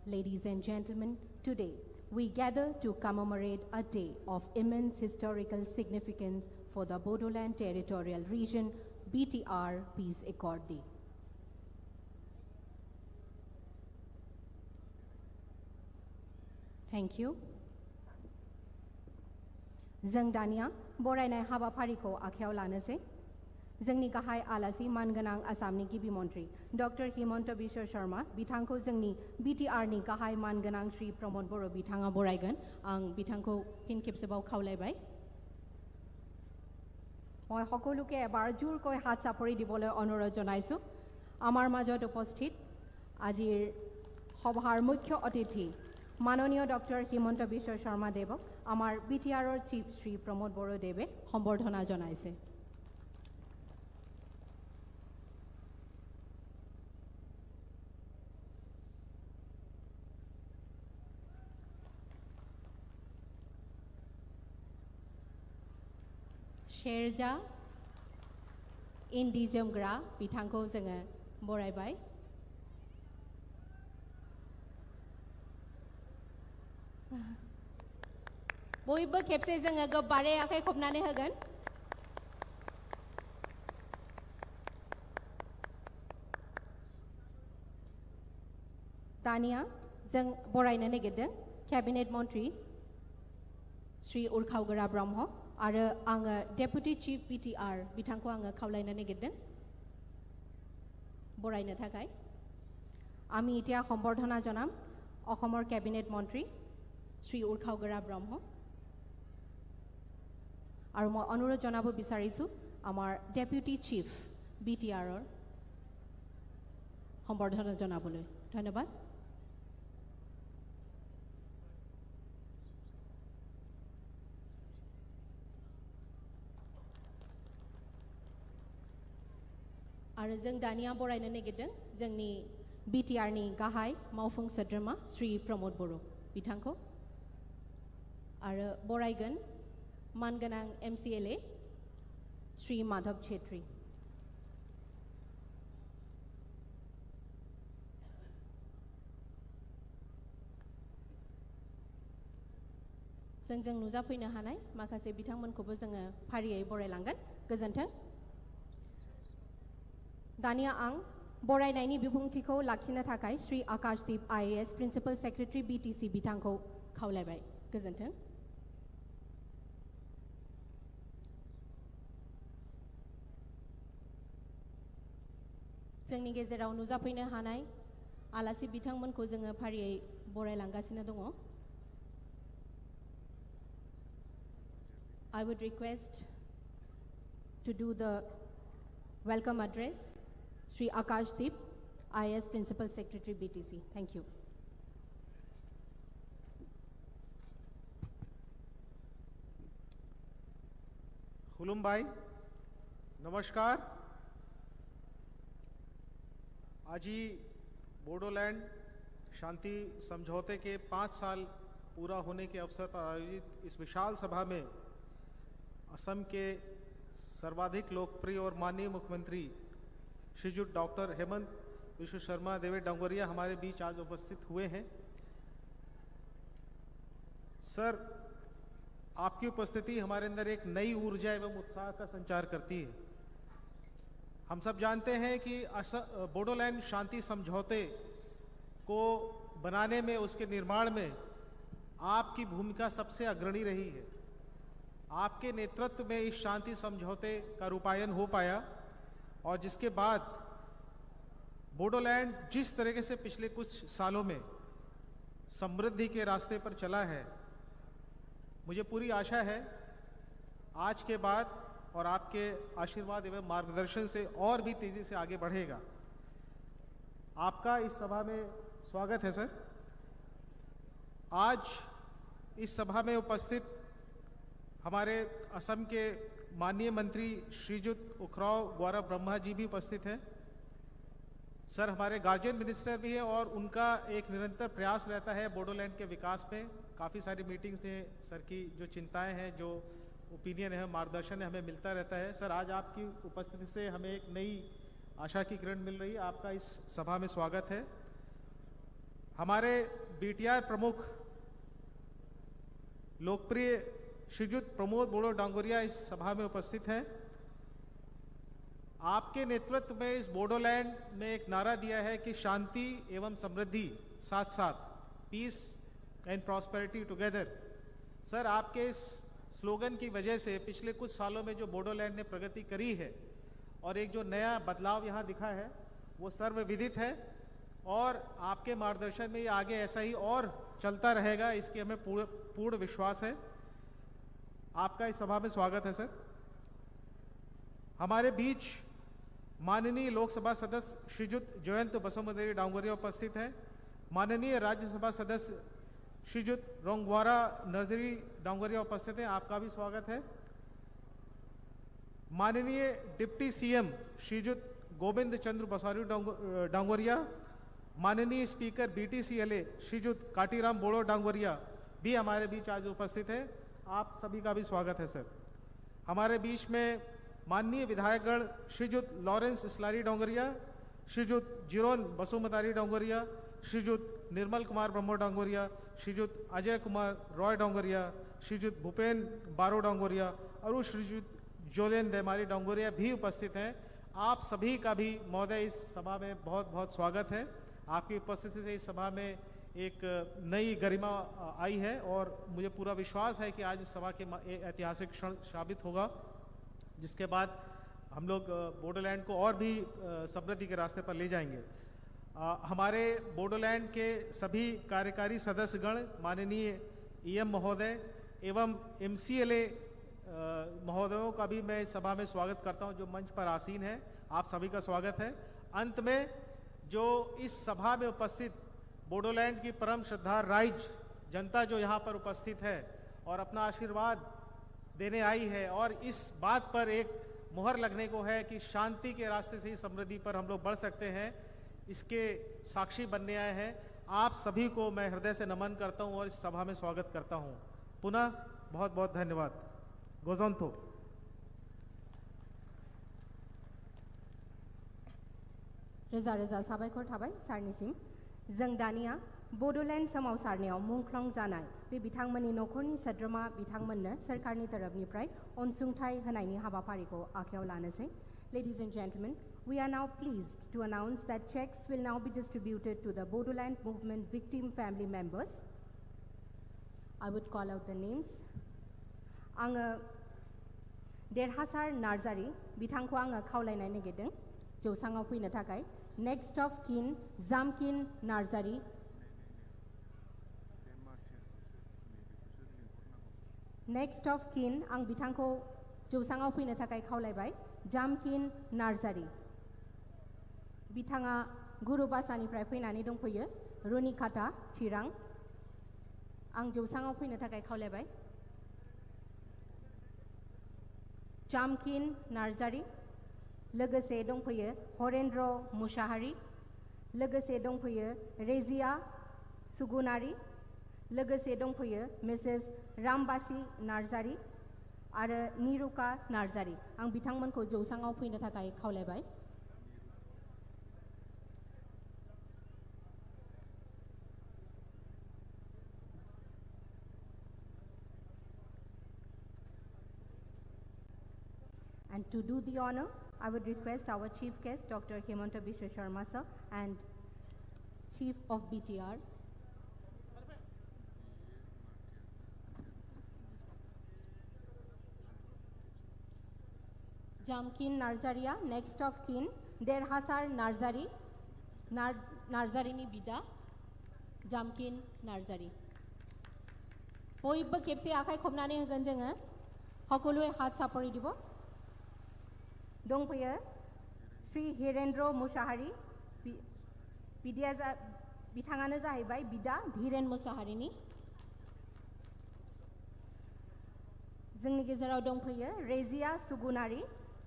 Ladies and gentlemen, today we gather to commemorate a day of immense historical significance for the Bodoland Territorial Region, B T R Peace Accord Day. Thank you. Jwng dania borainai habaphari kho akheo lanase. Jwngni gahai alasi man gwnang Assamni gibi montri Doctor Himanta Biswa Sharma bithangkho jwngni B T R ni gahai man gwnang Shri Pramod Boro bithanga boraigon. Ang bithangkho phin khepsebao khaulaibai. Moi hokoluke ebar jur koi hat sapori dibole onurodh jonaisu. Amar majot uposthit ajir hobhar mukhyo otithi manoniyo Doctor Himanta Biswa Sharma Debok, amar B T R or Chief Shri Pramod Boro Debe hombordhona jonaise. Sherja Indi Jomgra bithangkho jwngno boraibai. Boibo khepse jwngno gobbare akhai khobnani hogon. Tania jwng boraina nigidwng Cabinet Montri Shri Urkhaogora Brahma, aro ang Deputy Chief B T R bithangkho ang khaulaina nigidwng boraina thakai. Ami itia hombordhona jonam Ohomor Cabinet Montri Shri Urkhaogora Brahma. Aro moi onurodh jonabo bisarisu amar Deputy Chief B T R or hombordhona jonaboloi. Dhonyobad. Aro jwng dania boraina nigidwng jwngni B T R ni gahai maufung sodroma Shri Pramod Boro bithangkho. Aro boraigon man gwnang M C L A Shri Madhav Chhetri. Jwng jwng nujaphaino hanai, makase bithangmankhobo jwng phariwi borai langgon. Gojonthong. Dania ang borainaini bibungthikho lakhina thakai Shri Akash Deep I A S Principal Secretary B T C bithangkho khaulaibai. Gojonthong. Jwngni gejerao nujaphaino hanai alasi bithangmankho jwng phariwi borai langgasino tongo. I would request to do the welcome address, Shri Akash Deep, I A S Principal Secretary B T C. Thank you. Khulumbai, namaskar. आज ही बोडोलैंड शांति समझौते के पाँच साल पूरा होने के अवसर पर आयोजित इस विशाल सभा में असम के सर्वाधिक लोकप्रिय और माननीय मुख्यमंत्री श्रीयुत डॉक्टर हेमंत विश्व शर्मा देवे डोंगरिया हमारे बीच आज उपस्थित हुए हैं। सर, आपकी उपस्थिति हमारे अंदर एक नई ऊर्जा एवं उत्साह का संचार करती है। हम सब जानते हैं कि अस-, बोडोलैंड शांति समझौते को बनाने में, उसके निर्माण में आपकी भूमिका सबसे अग्रणी रही है। आपके नेतृत्व में इस शांति समझौते का रूपायन हो पाया और जिसके बाद बोडोलैंड जिस तरीके से पिछले कुछ सालों में समृद्धि के रास्ते पर चला है, मुझे पूरी आशा है आज के बाद और आपके आशीर्वाद एवं मार्गदर्शन से और भी तेजी से आगे बढ़ेगा। आपका इस सभा में स्वागत है सर। आज इस सभा में उपस्थित हमारे असम के माननीय मंत्री श्रीयुत उखराव गौरव ब्रह्मा जी भी उपस्थित हैं। सर हमारे गार्जियन मिनिस्टर भी हैं और उनका एक निरंतर प्रयास रहता है बोडोलैंड के विकास में। काफ़ी सारी मीटिंग्स में सर की जो चिंताएं हैं, जो ओपिनियन है, मार्गदर्शन है, हमें मिलता रहता है। सर आज आपकी उपस्थिति से हमें एक नई आशा की किरण मिल रही है। आपका इस सभा में स्वागत है। हमारे बीटीआर प्रमुख लोकप्रिय श्रीयुत प्रमोद बोडो डांगोरिया इस सभा में उपस्थित हैं। आपके नेतृत्व में इस बोडोलैंड ने एक नारा दिया है कि शांति एवं समृद्धि, साथ साथ peace and prosperity together। Sir आपके इस स्लोगन की वजह से पिछले कुछ सालों में जो बोडोलैंड ने प्रगति करी है और एक जो नया बदलाव यहाँ दिखा है वो सर्वविदित है और आपके मार्गदर्शन में ये आगे ऐसा ही और चलता रहेगा, इसकी हमें पूर्ण पूर्ण विश्वास है। आपका इस सभा में स्वागत है सर। हमारे बीच माननीय लोकसभा सदस्य श्रीयुत जयंत बसुमतारी डांगोरिया उपस्थित हैं, माननीय राज्यसभा सदस्य श्रीयुत रोंगवारा नर्जरी डांगोरिया उपस्थित हैं, आपका भी स्वागत है। माननीय डिप्टी सीएम श्रीयुत गोविंद चंद्र बसारू डांगो-, डांगोरिया, माननीय स्पीकर बीटीसीएलए श्रीयुत काटीराम बोड़ो डांगोरिया भी हमारे बीच आज उपस्थित है। आप सभी का भी स्वागत है सर। हमारे बीच में माननीय विधायकगण श्रीयुत लॉरेंस इस्लारी डांगोरिया, श्रीयुत जिरोन बसुमतारी डांगोरिया, श्रीयुत निर्मल कुमार ब्रह्म डांगोरिया, श्रीयुत अजय कुमार रॉय डांगोरिया, श्रीयुत भूपेन बारो डांगोरिया और श्रीयुत जोलेन देमारी डांगोरिया भी उपस्थित हैं। आप सभी का भी महोदय इस सभा में बहुत बहुत स्वागत है। आपकी उपस्थिति से इस सभा में एक नई गरिमा, अ, आई है और मुझे पूरा विश्वास है कि आज इस सभा के म-, ए-, ऐतिहासिक क्षण साबित होगा, जिसके बाद हम लोग, अ, बोडोलैंड को और भी, अ, समृद्धि के रास्ते पर ले जाएंगे। अ, हमारे बोडोलैंड के सभी कार्यकारी सदस्यगण, माननीय ईएम महोदय एवं एमसीएलए, अ, महोदयों का भी मैं इस सभा में स्वागत करता हूं, जो मंच पर आसीन है, आप सभी का स्वागत है। अंत में जो इस सभा में उपस्थित बोडोलैंड की परम श्रद्धा राइज जनता जो यहाँ पर उपस्थित है और अपना आशीर्वाद देने आई है और इस बात पर एक मुहर लगने को है कि शांति के रास्ते से ही समृद्धि पर हम लोग बढ़ सकते हैं, इसके साक्षी बनने आए हैं। आप सभी को मैं हृदय से नमन करता हूं और इस सभा में स्वागत करता हूं। पुनः बहुत बहुत धन्यवाद। गोजोन्थो। Reza reza sabaikor thabai sir nisim. Jwng daniya Bodoland samao sarneo mungkhlong janai be bithangmani nokhorni sadroma bithangmanno sarkarni tarapniprai onsungthai hwnaini habaphari ko akheo lanasai. Ladies and gentlemen, we are now pleased to announce that checks will now be distributed to the Bodoland Movement victim family members. I would call out the names. Ang Derhasar Narzari, bithangko ang khaulainai nigiding, jousangao phuina thakai. Next of kin, Jamkin Narzari. Next of kin, ang bithangko jousangao phuina thakai khaulaibai, Jamkin Narzari. Bithanga Guru Basani prai phuinani dongphuyo, Roni Khata, Chirang. Ang jousangao phuina thakai khaulaibai. Jamkin Narzari, logose dongphuyo Horendro Mushahari, logose dongphuyo Rezia Sugunari, logose dongphuyo Mrs Rambasi Narzari, aro Niruka Narzari. Ang bithangmanko jousangao phuina thakai khaulaibai. And to do the honor, I would request our chief guest, Doctor Himanta Biswa Sharma sir, and chief of B T R. Jamkin Narjaria, next of kin, Derhasar Narjari, Nar-, Narjarini bida, Jamkin Narjari. Boibo kepse akhai khobnani hogon jenge, hokolwe hat sapori dibo. Dongphiyo, Sri Hirendro Musahari, bi-, bidya ja-, bithangano jahaibai bida Dhiren Musaharini. Jwngni gejerao dongphiyo Rezia Sugunari,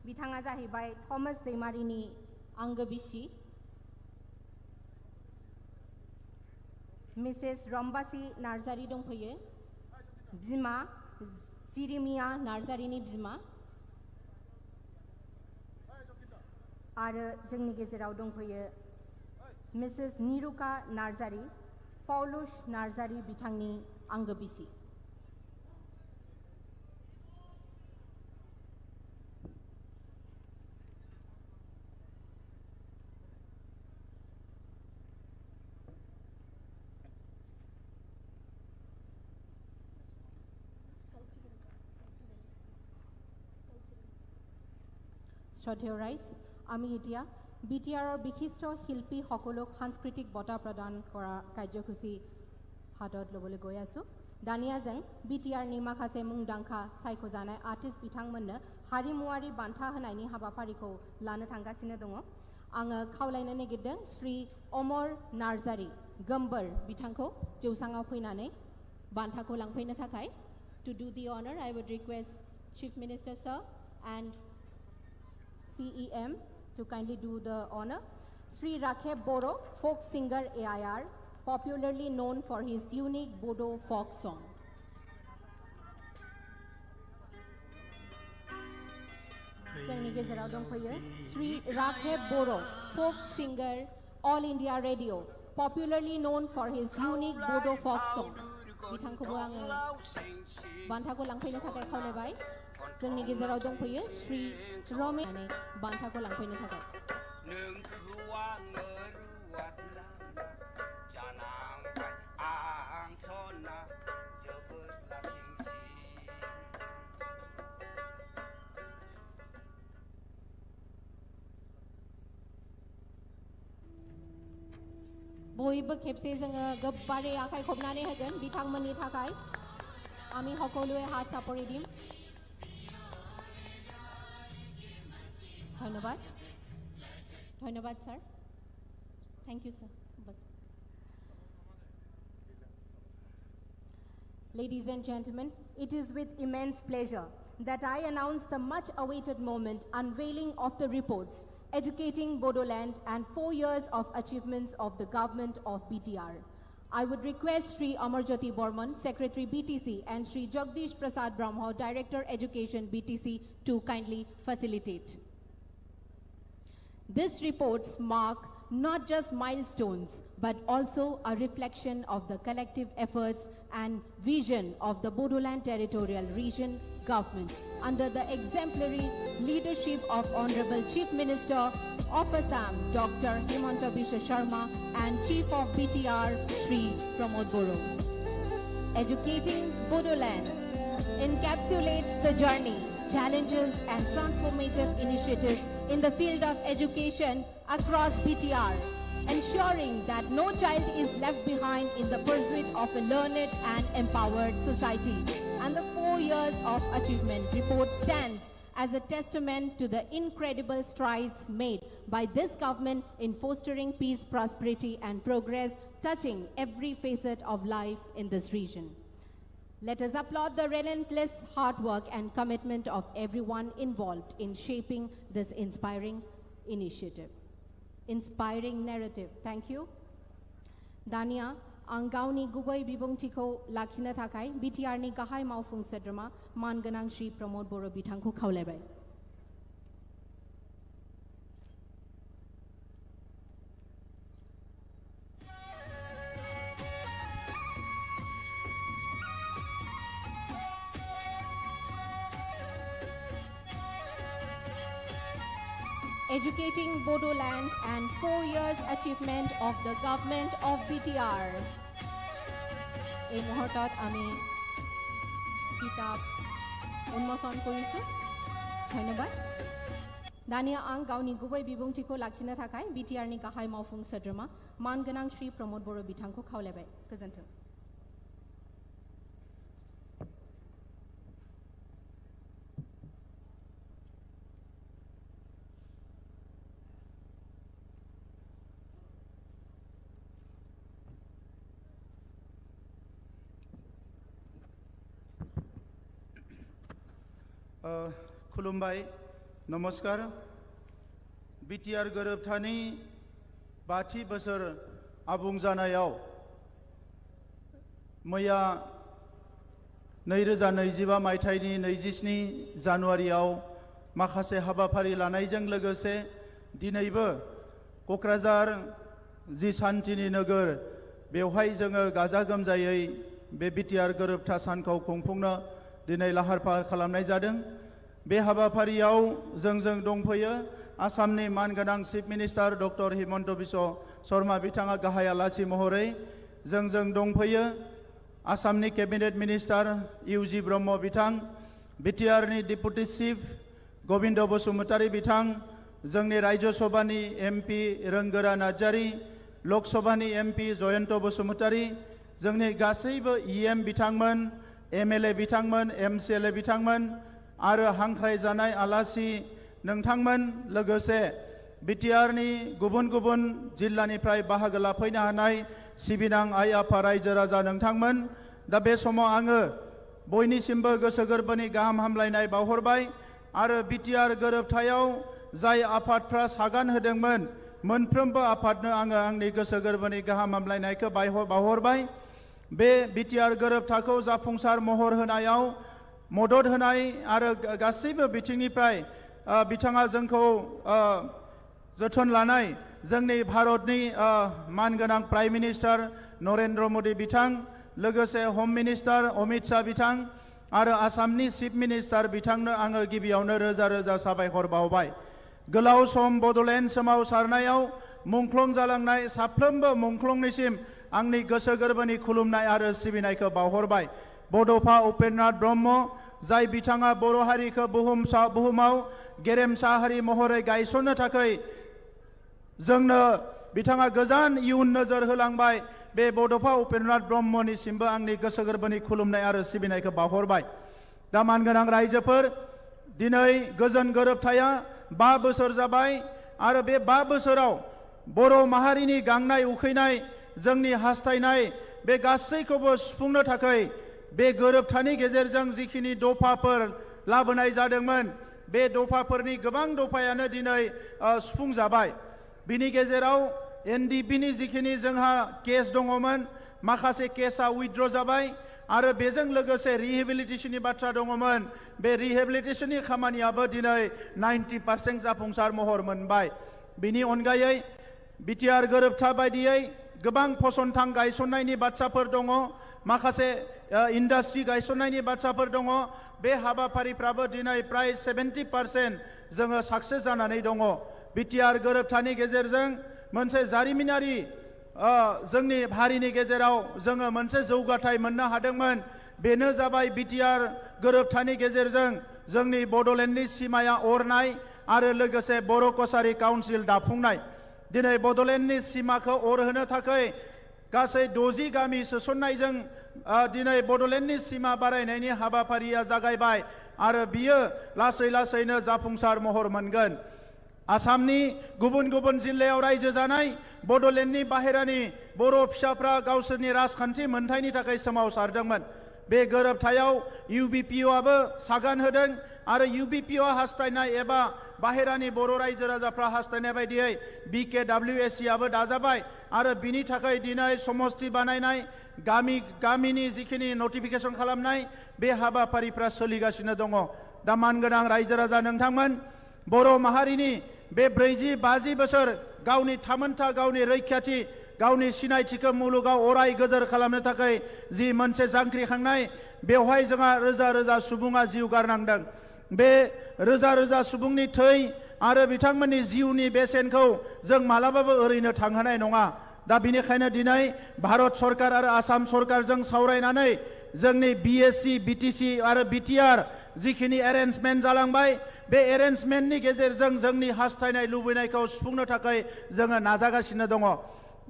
bithanga jahaibai Thomas Deimarini anggo bisi. Missus Rombasi Narjari dongphiyo, bima Jirimia Narjarini bima. Aro jwngni gejerao dongphiyo Missus Niruka Narjari, Paulush Narjari bithangni anggo bisi. শ্ৰদ্ধেয় ৰাইজ, আমি এতিয়া B T আৰৰ বিশিষ্ট শিল্পী সকলক সাংস্কৃতিক বঁটা প্ৰদান কৰা কাৰ্যসূচী হাতত ল'বলৈ গৈ আছো। দানিয়া जों বি টি আৰ नि माखासे मुंदांखा सायख'जानाय आर्टिस्ट बिथांमोननो हारिमुआरि बान्था होनायनि हाबाफारिखौ लानो थांगासिनो दङ। आङो खावलायनो नागिरदों श्री अमर नार्जारी गोम्बोर बिथांखौ जौसाङाव फैनानै बान्थाखौ लांफैनो थाखाय। To do the honor, I would request Chief Minister sir and C E M to kindly do the honor. Sri Rakheb Boro, folk singer A I R, popularly known for his unique Bodo folk song. जोंनि गेजेराव दंफैयो श्री राखेब बर', folk singer, All India Radio, popularly known for his unique Bodo folk song. बिथांखौबो आङो बान्थाखौ लांफैनो थाखाय खावलायबाय। जोंनि गेजेराव दंफैयो श्री रमेश, बान्थाखौ लांफैनो थाखाय। Boibo khepse जोङो गोबारै आखाइ खबनानै होगोन बिथांमोननि थाखाय। আমি সকলোৱে হাত চাপৰি দিম। ধন্যবাদ। ধন্যবাদ, স্যাৰ। Thank you, sir. बस। Ladies and gentlemen, it is with immense pleasure that I announce the much-awaited moment, unveiling of the reports, Educating Bodoland and Four Years of Achievements of the Government of B T R. I would request Shri Amarjyoti Borman, Secretary B T C, and Shri Jagdish Prasad Brahma, Director Education B T C, to kindly facilitate. These reports mark not just milestones, but also a reflection of the collective efforts and vision of the Bodoland Territorial Region government under the exemplary leadership of Honorable Chief Minister of Assam, Doctor Himanta Biswa Sarma, and Chief of B T R, Shri Pramod Boro. Educating Bodoland encapsulates the journey, challenges, and transformative initiatives in the field of education across B T R, ensuring that no child is left behind in the pursuit of a learned and empowered society. And the four years of achievement report stands as a testament to the incredible strides made by this government in fostering peace, prosperity, and progress, touching every facet of life in this region. Let us applaud the relentless hard work and commitment of everyone involved in shaping this inspiring initiative. Inspiring narrative. Thank you. Dania, ang gauni gubai bibungthiko lakhina thakai B T R ni gahai maufung sedrma, man gnang Shri Pramod Boro bithangko khaulaibai. Educating Bodoland and four years achievement of the government of B T R. এই মুহূৰ্তত আমি কিতাপ উন্মোচন কৰিছো। ধন্যবাদ। Dani ang gauni gubai bibungtiko lakhina thakai B T R ni gahai maufung sodroma, man gwnang Shri Pramod Boro bithangko khaulaibai. Gojonthong. Uh, khulumbai, namaskar. B T R gorobthani bathi bosor abung janayao, maya nairoja naijiba maithaini naijisni January-ao makhase habapari lanaijwng logose dinaibo Kokrajhar ji Santini Nogor, bewhai jwngo gaja gomjayoi be B T R gorobtha sankho khungphungno dinai lahar phar khalamnai jadwng. Be habapari-ao jwng jwng dongphoio Assamni man gwnang Chief Minister Doctor Himanta Biswa Sarma bithanga gahai alasi mohoroi jwng jwng dongphoio Assamni Cabinet Minister U G Brahma bithang, B T R ni Deputy Chief Gobindo Basumatari bithang, jwngni Rajya Sabhani M P Rangara Najari, Lok Sabhani M P Jayanta Basumatari, jwngni gasaibo E M bithangmon, M L A bithangmon, M C L A bithangmon, aro hangkhrai janai alasi nongthangmon, logose B T R ni gubun gubun jillani phrai bahago laphaina hanai sibinang ai apha raija raja nongthangmon. Da be somo ango boinisimbo goso gorboni gaham hamlainai bahorbai. Aro B T R gorobthayao jai aphatphra sagan hodongmon, monphrombo aphatno ango angni goso gorboni gaham hamlainaikho baiho-, bahorbai. Be B T R gorobthakho japhungsar mohor honayao modot honai aro ga-, gasaibo bitingniphrai, ah, bithanga jwngkho, ah, jothon lanai jwngni Bharatni, ah, man gwnang Prime Minister Narendra Modi bithang, logose Home Minister Amit Shah bithang, aro Assamni Chief Minister bithangno ango gibiyaono roja roja sabaihor baobai. Golao som Bodoland somao sarnayao mungklong jalangnai saplombo mungklongnisim angni goso gorboni khulumnai aro sibinaikho baohorbai. Bodopha Upendranath Brahma, jai bithanga Boro harikho buhum sa-, buhumao geremsa hari mohoroi gaisonno thakhoi jwngno bithanga gojan iyun nojor holangbai. Be Bodopha Upendranath Brahmanisimbo angni goso gorboni khulumnai aro sibinaikho bahorbai. Da man gwnang raijophor, dinoi gojon gorobthaya ba bosor jabai, aro be ba bosorao Boro maharini gangnai ukhwinai, jwngni hastainai, be gasaikhobo sufungno thakhoi be gorobthani gejerjwng jikhini dophaphor labonai jadwngmon, be dophaphorni gobang dophayano dinoi, ah, sufung jabai. Bini gejerao N D P ni jikhini jwngha case dongomon, makhase case a withdraw jabai, aro bejwng logose rehabilitation ni batra dongomon, be rehabilitation ni khamani abo dinoi ninety percent japhungsar mohor monbai. Bini ongayoi B T R gorobtha baidiyoi gobang phosonthang gaisonnaini batraphor dongo, makhase, ah, industry gaisonnaini batraphor dongo. Be habaphariphorabo dinoi prai seventy percent jwngno success jananai dongo. B T R gorobthani gejerjwng monse jariminari, ah, jwngni harini gejerao jwngno monse jougathai monno hadwngmon. Beno jabai B T R gorobthani gejerjwng jwngni Bodolandni simaya ornai aro logose Boro Kosari Council daphungnai. Dinoi Bodolandni simakho or hono thakhoi gasai doji gami sosonnaijwng, ah, dinoi Bodolandni sima barainaini habaphariya jagaibai, aro biyo lasai lasaino japhungsar mohor mongon. Assamni gubun gubun jillayao raije janai Bodolandni baherani Boro phisaphra gausirni rajkhanti monthaini thakhoi somao sardwngmon. Be gorobthayao U B P O abo sagan hodwng, aro U B P O hastainai eba baherani Boro raije rajaphra hastainai baidiyoi B K W A C abo dajabai, aro bini thakhoi dinoi somosti banainai, gami, gamini jikhini notification khalamnai, be habaphariphra soligasino dongo. Da man gwnang raije raja nongthangmon, Boro maharini be brwiji baji bosor gauni thamontha, gauni raikhati, gauni sinaithikhe mulugao orai gojar khalamna thakhoi ji monse jangkri khangnai, bewhai jwngha roja roja subunga jiu garnangdwng. Be roja roja subungni thwi aro bithangmani jiuni besenkho jwng malababo oreino thanghanai nongya. Da binikhaino dinoi Bharat Sorkar aro Assam Sorkarjwng saurainanoi jwngni B S C, B T C aro B T R Jikhini arrangement jalangbai, be arrangement ni gejerjang jangni hastainai lubuinaikho sufungno thakai janga najagasino dongo.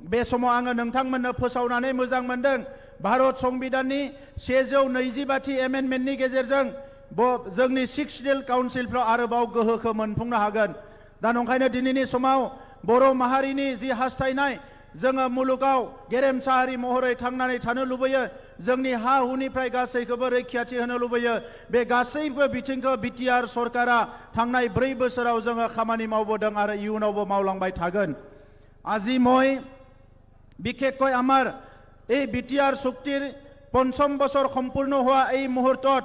Be somo anga nangthangmanno phosaunani mojang mandang, Bharat Songbidanni sejau naijiba thi amendment ni gejerjang bo jangni Sixth Schedule Council phro arobao gohokho manphungno hagan. Da nongkhaino dinini somao Boro maharini ji hastainai, janga mulukao gerem sahari mohoroi thangnani thano lubuyo, jangni ha huni phrai gasai khobo rikhiachi hano lubuyo, be gasai bo bichingkho B T R sorkara thangnai broi bosarao janga khamani maubodang aro iunaobo maulangbai thagan. Aji moi, bikhekkoi amar ei B T R suktir ponchom bosor sompurno hoa ei muhurtot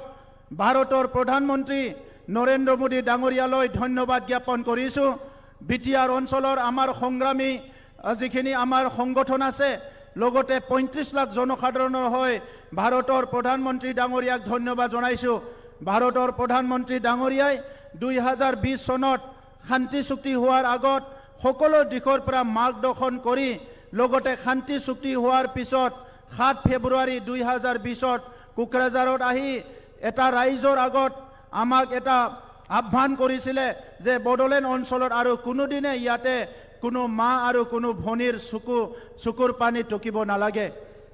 Bharotor Prodhan Montri Norendra Modi dangorialoi dhonyobad gyapon korisu. B T R oncholor amar hongrami, ah, jikhini amar honggothon ase, logote pointris lakh jonokhadronor hoi Bharotor Prodhan Montri dangoriak dhonyobad jonaisu. Bharotor Prodhan Montri dangoriai dui hazar bis sonot Khanti chukti huar agot hokolo dikhor pora margdokhon kori, logote khanti chukti huar pisot, সাত February dui hazar bisot Kokrajharot ahi eta raijor agot amak eta abhan korisile je Bodoland oncholot aro kunu dine yate kunu ma aro kunu bhonir suku, sukur pani tokibo nalage.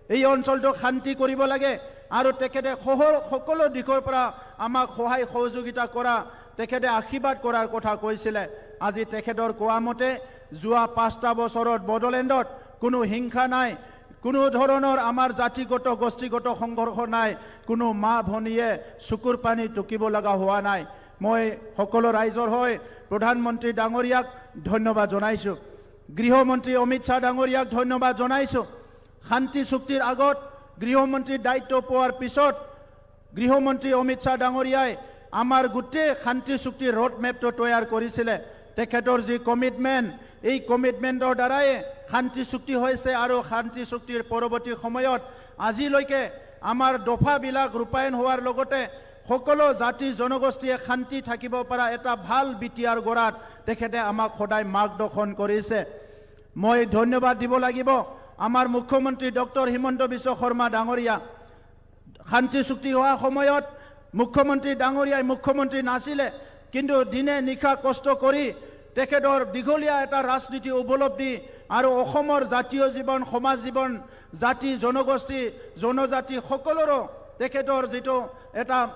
Ei oncholto khanti koribo lage, aro tekhete hohor hokolo dikhor pora ama khohai hohojogita kora, tekhete akhibad korar kotha koisile. Aji tekhetor kowa mote, jua pasta bosorot Bodolandot kunu hingkha nai, kunu dhoronor amar jatigoto, gostigoto hongorho nai, kunu ma bhoniye sukur pani tokibo laga hoa nai. Moi hokolo raijor hoi Prodhan Montri dangoriak dhonyobad jonaisu. Griho Montri Amit Shah dangoriak dhonyobad jonaisu. Khanti chuktir agot Griho Montri daitto poar pisot Griho Montri Amit Shah dangoriai amar gutte khanti chukti road map to toyar korisile. Tekhetor ji commitment, ei commitment or darai khanti chukti hoise aro khanti chuktir poroboti khomoyot aji loike amar dopha bilak rupayon hoar logote hokolo jati jonogosti khanti thakibo para eta bhal B T R gorat tekhete ama khodai margdokhon korise. Moi dhonyobad dibo lagibo amar Mukhyamantri Doctor Himanta Biswa Sarma dangoria. Khanti chukti hoa khomoyot Mukhyamantri dangoriai Mukhyamantri nasile, kintu dine nikha kosto kori, tekhetor digholia eta rajniti upolobdhi, aro Ohomor jatiyo jibon, somaj jibon, jati, jonogosti, jonojati hokoloro tekhetor jito eta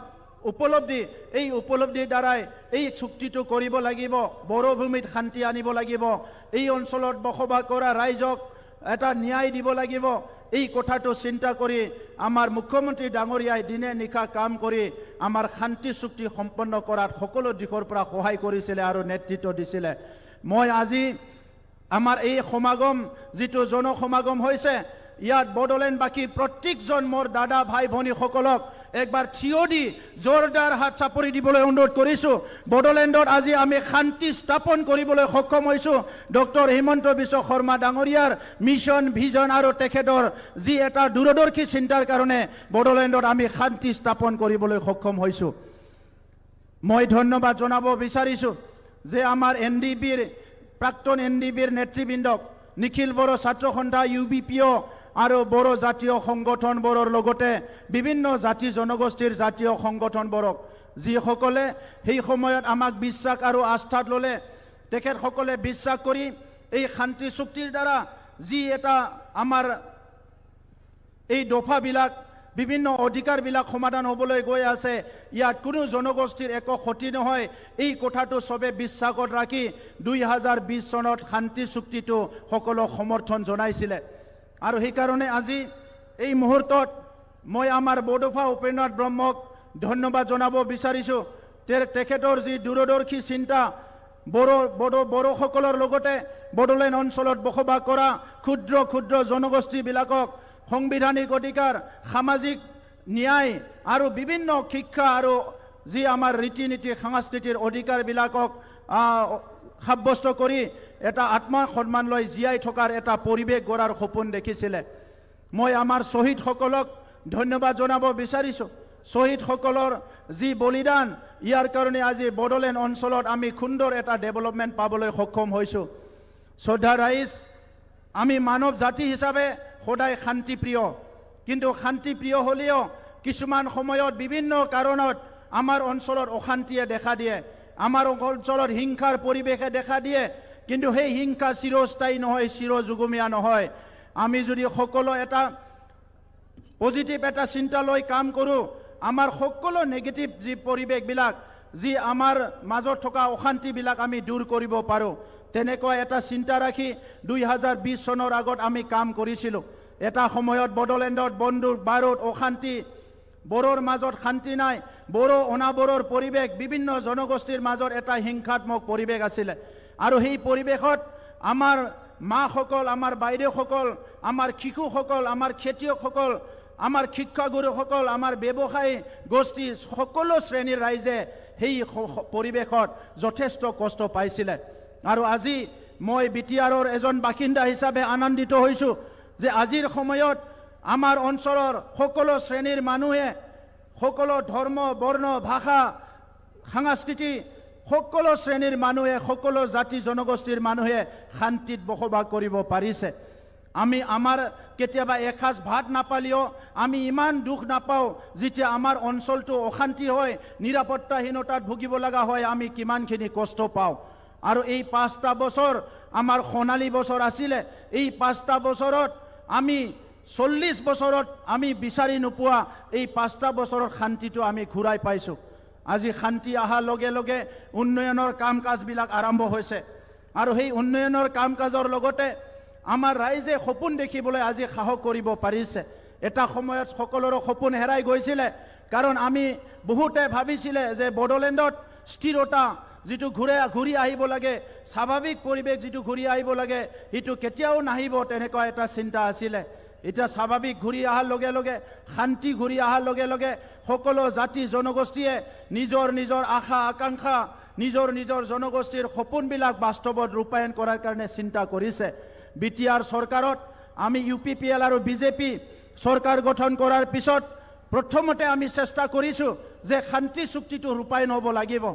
upolobdhi, ei upolobdhi darai ei chukti to koribo lagibo, Boro bhumit khanti anibo lagibo, ei oncholot bokhobak kora raijok, eta niyai dibo lagibo, ei kotha to chinta kori, amar Mukhyamantri dangoriai dine nikha kam kori, amar khanti chukti somponno korat hokolo dikhor pora hohai korisile aro netritto disile. Moi aji amar ei somagom, jitu jono somagom hoise, iyat Bodoland baki protyek jon mor dada bhai bhoni hokolok, ekbar thiyodi, jordar hat chapori diboloi onurodh korisu. Bodolandot aji ami khanti sthapon koribole hokhom hoisu. Doctor Himanta Biswa Sarma dangoriar mission, vision aro tekhetor ji eta durodorshi chintar karone Bodolandot ami khanti sthapon koribole hokhom hoisu. Moi dhonyobad jonabo bisarisu je amar N D P r, prakton N D P r netribindok, Nikhil Boro Chhatro Khontha, U B P O, aro Boro jatiyo songothon boror logote bibinno jati jonogostir jatiyo songothon borok, ji hokole hei somoyot amak bissak aro asthat lole, tekhet hokole bissak kori ei khanti chuktir dara ji eta amar ei dopha bilak, bibinno odhikar bilak somadhan hoboloi goi ase, iyat kunu jonogostir eko khoti nohoi, ei kotha to sobe bissagot rakhi dui hazar bis sonot khanti chukti to hokolo somorthon jonaisile. Aro hei karone aji ei muhurtot moi amar Bodopha Upendranath Brahmok dhonyobad jonabo bisarisu. Te-, tekhetor ji durodorshi chinta, Boro, Bodo, Boro hokolor logote Bodoland oncholot bokhobak kora khudro khudro jonogosti bilakok songbidhanik odhikar, samajik niyai aro bibinno shikkha aro ji amar riti niti sanskrititir odhikar bilakok, ah, sabbosto kori eta atma sonman loi jiyai thokar eta poribek gorar sopon dekhisile. Moi amar shohid hokolok dhonyobad jonabo bisarisu. Shohid hokolor ji bolidan, iyar karone aji Bodoland oncholot ami khundor eta development paboloi hokhom hoisu. Shraddha rais, ami manob jati hisabe hodai khanti priyo. Kintu khanti priyo holeo kisuman somoyot bibinno karonot আমাৰ অঞ্চলত অশান্তিয়ে দেখা দিয়ে, আমাৰ অঞ্চলত হিংসাৰ পৰিৱেশে দেখা দিয়ে, কিন্তু সেই হিংসা চিৰস্থায়ী নহয়, চিৰ যুগমীয়া নহয়। আমি যদি সকলো এটা পজিটিভ এটা চিন্তা লৈ কাম কৰোঁ, আমাৰ সকলো নিগেটিভ যি পৰিৱেশবিলাক, যি আমাৰ মাজত থকা অশান্তিবিলাক আমি দূৰ কৰিব পাৰোঁ। তেনেকুৱা এটা চিন্তা ৰাখি দুই হাজাৰ বিশ চনৰ আগত আমি কাম কৰিছিলোঁ। এটা সময়ত বড়োলেণ্ডত বন্দুক বাৰুদ, অশান্তি, বড়োৰ মাজত শান্তি নাই, বড়ো অনাবড়োৰ পৰিৱেশ, বিভিন্ন জনগোষ্ঠীৰ মাজত এটা হিংসাত্মক পৰিৱেশ আছিলে। আৰু সেই পৰিৱেশত আমাৰ মাসকল, আমাৰ বাইদেউসকল, আমাৰ শিশুসকল, আমাৰ খেতিয়কসকল, আমাৰ শিক্ষাগুৰুসকল, আমাৰ ব্যৱসায়ী গোষ্ঠী, সকলো শ্ৰেণীৰ ৰাইজে সেই স-, স-, পৰিৱেশত যথেষ্ট কষ্ট পাইছিলে। আৰু আজি মই বি টি আৰৰ এজন বাসিন্দা হিচাপে আনন্দিত হৈছোঁ যে আজিৰ সময়ত আমাৰ অঞ্চলৰ সকলো শ্ৰেণীৰ মানুহে, সকলো ধৰ্ম, বৰ্ণ, ভাষা, সংস্কৃতি, সকলো শ্ৰেণীৰ মানুহে, সকলো জাতি জনগোষ্ঠীৰ মানুহে শান্তিত বসবাস কৰিব পাৰিছে। আমি আমাৰ কেতিয়াবা এসাঁজ ভাত নাপালেও আমি ইমান দুখ নাপাওঁ, যেতিয়া আমাৰ অঞ্চলটো অশান্তি হয়, নিৰাপত্তাহীনতাত ভুগিব লগা হয়, আমি কিমানখিনি কষ্ট পাওঁ। আৰু এই পাঁচটা বছৰ আমাৰ সোণালী বছৰ আছিলে। এই পাঁচটা বছৰত আমি, চল্লিছ বছৰত আমি বিচাৰি নোপোৱা এই পাঁচটা বছৰত শান্তিটো আমি ঘূৰাই পাইছোঁ। আজি শান্তি অহাৰ লগে লগে উন্নয়নৰ কাম কাজবিলাক আৰম্ভ হৈছে। আৰু সেই উন্নয়নৰ কাম কাজৰ লগতে আমাৰ ৰাইজে সপোন দেখিবলৈ আজি সাহস কৰিব পাৰিছে। এটা সময়ত সকলোৰে সপোন হেৰাই গৈছিলে, কাৰণ আমি বহুতে ভাবিছিলে যে বড়োলেণ্ডত স্থিৰতা যিটো ঘূৰে, ঘূৰি আহিব লাগে, স্বাভাৱিক পৰিৱেশ যিটো ঘূৰি আহিব লাগে, সেইটো কেতিয়াও নাহিব, তেনেকুৱা এটা চিন্তা আছিলে। এতিয়া স্বাভাৱিক ঘূৰি অহাৰ লগে লগে, শান্তি ঘূৰি অহাৰ লগে লগে সকলো জাতি জনগোষ্ঠীয়ে নিজৰ নিজৰ আশা আকাংক্ষা, নিজৰ নিজৰ জনগোষ্ঠীৰ সপোনবিলাক বাস্তৱত ৰূপায়ণ কৰাৰ কাৰণে চিন্তা কৰিছে। বি টি আৰ চৰকাৰত আমি ইউ পি পি এল আৰু বি জে পি চৰকাৰ গঠন কৰাৰ পিছত প্ৰথমতে আমি চেষ্টা কৰিছোঁ যে শান্তি চুক্তিটো ৰূপায়ণ হ'ব লাগিব।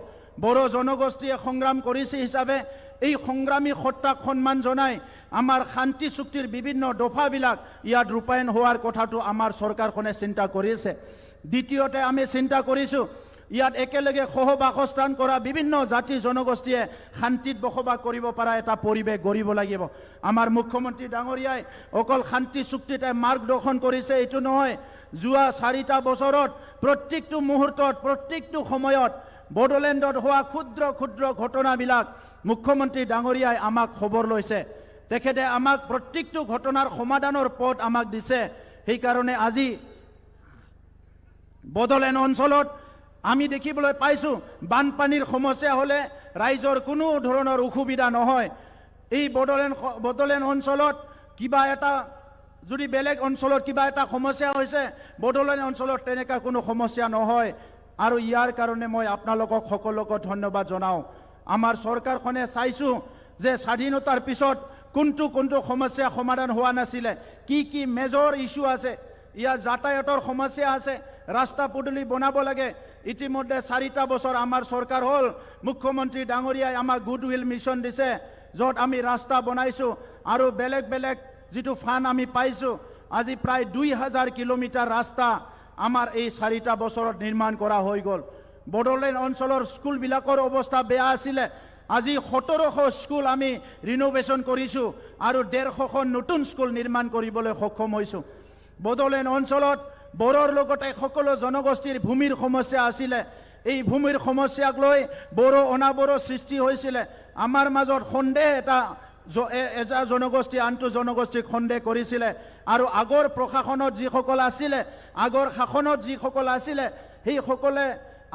বড়ো জনগোষ্ঠীয়ে সংগ্ৰাম কৰিছে হিচাপে এই সংগ্ৰামী সত্তাক সন্মান জনাই আমাৰ শান্তি চুক্তিৰ বিভিন্ন দফাবিলাক ইয়াত ৰূপায়ণ হোৱাৰ কথাটো আমাৰ চৰকাৰখনে চিন্তা কৰিছে। দ্বিতীয়তে আমি চিন্তা কৰিছোঁ, ইয়াত একেলগে সহ বাসস্থান কৰা বিভিন্ন জাতি জনগোষ্ঠীয়ে শান্তিত বসবাস কৰিব পৰা এটা পৰিৱেশ গঢ়িব লাগিব। আমাৰ মুখ্যমন্ত্ৰী ডাঙৰীয়াই অকল শান্তি চুক্তিতে মাৰ্গদৰ্শন কৰিছে, এইটো নহয়। যোৱা চাৰিটা বছৰত প্ৰত্যেকটো মুহূৰ্তত, প্ৰত্যেকটো সময়ত বড়োলেণ্ডত হোৱা ক্ষুদ্ৰ ক্ষুদ্ৰ ঘটনাবিলাক মুখ্যমন্ত্ৰী ডাঙৰীয়াই আমাক খবৰ লৈছে। তেখেতে আমাক প্ৰত্যেকটো ঘটনাৰ সমাধানৰ পথ আমাক দিছে। সেইকাৰণে আজি বড়োলেণ্ড অঞ্চলত আমি দেখিবলৈ পাইছোঁ, বানপানীৰ সমস্যা হ'লে ৰাইজৰ কোনো ধৰণৰ অসুবিধা নহয়। এই বড়োলেণ্ড, বড়োলেণ্ড অঞ্চলত কিবা এটা যদি বেলেগ অঞ্চলত কিবা এটা সমস্যা হৈছে, বড়োলেণ্ড অঞ্চলত তেনেকুৱা কোনো সমস্যা নহয়। আৰু ইয়াৰ কাৰণে মই আপোনালোকক সকলোকে ধন্যবাদ জনাওঁ। আমাৰ চৰকাৰখনে চাইছোঁ যে স্বাধীনতাৰ পিছত কোনটো কোনটো সমস্যা সমাধান হোৱা নাছিলে, কি কি মেজৰ ইছ্যু আছে, ইয়াত যাতায়াতৰ সমস্যা আছে, ৰাস্তা পদূলি বনাব লাগে। ইতিমধ্যে চাৰিটা বছৰ আমাৰ চৰকাৰ হ'ল, মুখ্যমন্ত্ৰী ডাঙৰীয়াই আমাক গুডউইল মিছন দিছে, য'ত আমি ৰাস্তা বনাইছোঁ আৰু বেলেগ বেলেগ যিটো ফাণ্ড আমি পাইছোঁ, আজি প্ৰায় দুই হাজাৰ কিলোমিটাৰ ৰাস্তা আমাৰ এই চাৰিটা বছৰত নিৰ্মাণ কৰা হৈ গ'ল। বড়োলেণ্ড অঞ্চলৰ স্কুলবিলাকৰ অৱস্থা বেয়া আছিলে, আজি সোতৰশ স্কুল আমি ৰিন'ভেশ্যন কৰিছোঁ আৰু ডেৰশখন নতুন স্কুল নিৰ্মাণ কৰিবলৈ সক্ষম হৈছোঁ। বড়োলেণ্ড অঞ্চলত বড়োৰ লগতে সকলো জনগোষ্ঠীৰ ভূমিৰ সমস্যা আছিলে। এই ভূমিৰ সমস্যাক লৈ বড়ো অনাবড়ো সৃষ্টি হৈছিলে। আমাৰ মাজত সন্দেহ এটা জ-, এ-, এটা জনগোষ্ঠী আনটো জনগোষ্ঠীক সন্দেহ কৰিছিলে আৰু আগৰ প্ৰশাসনত যিসকল আছিলে, আগৰ শাসনত যিসকল আছিলে, সেইসকলে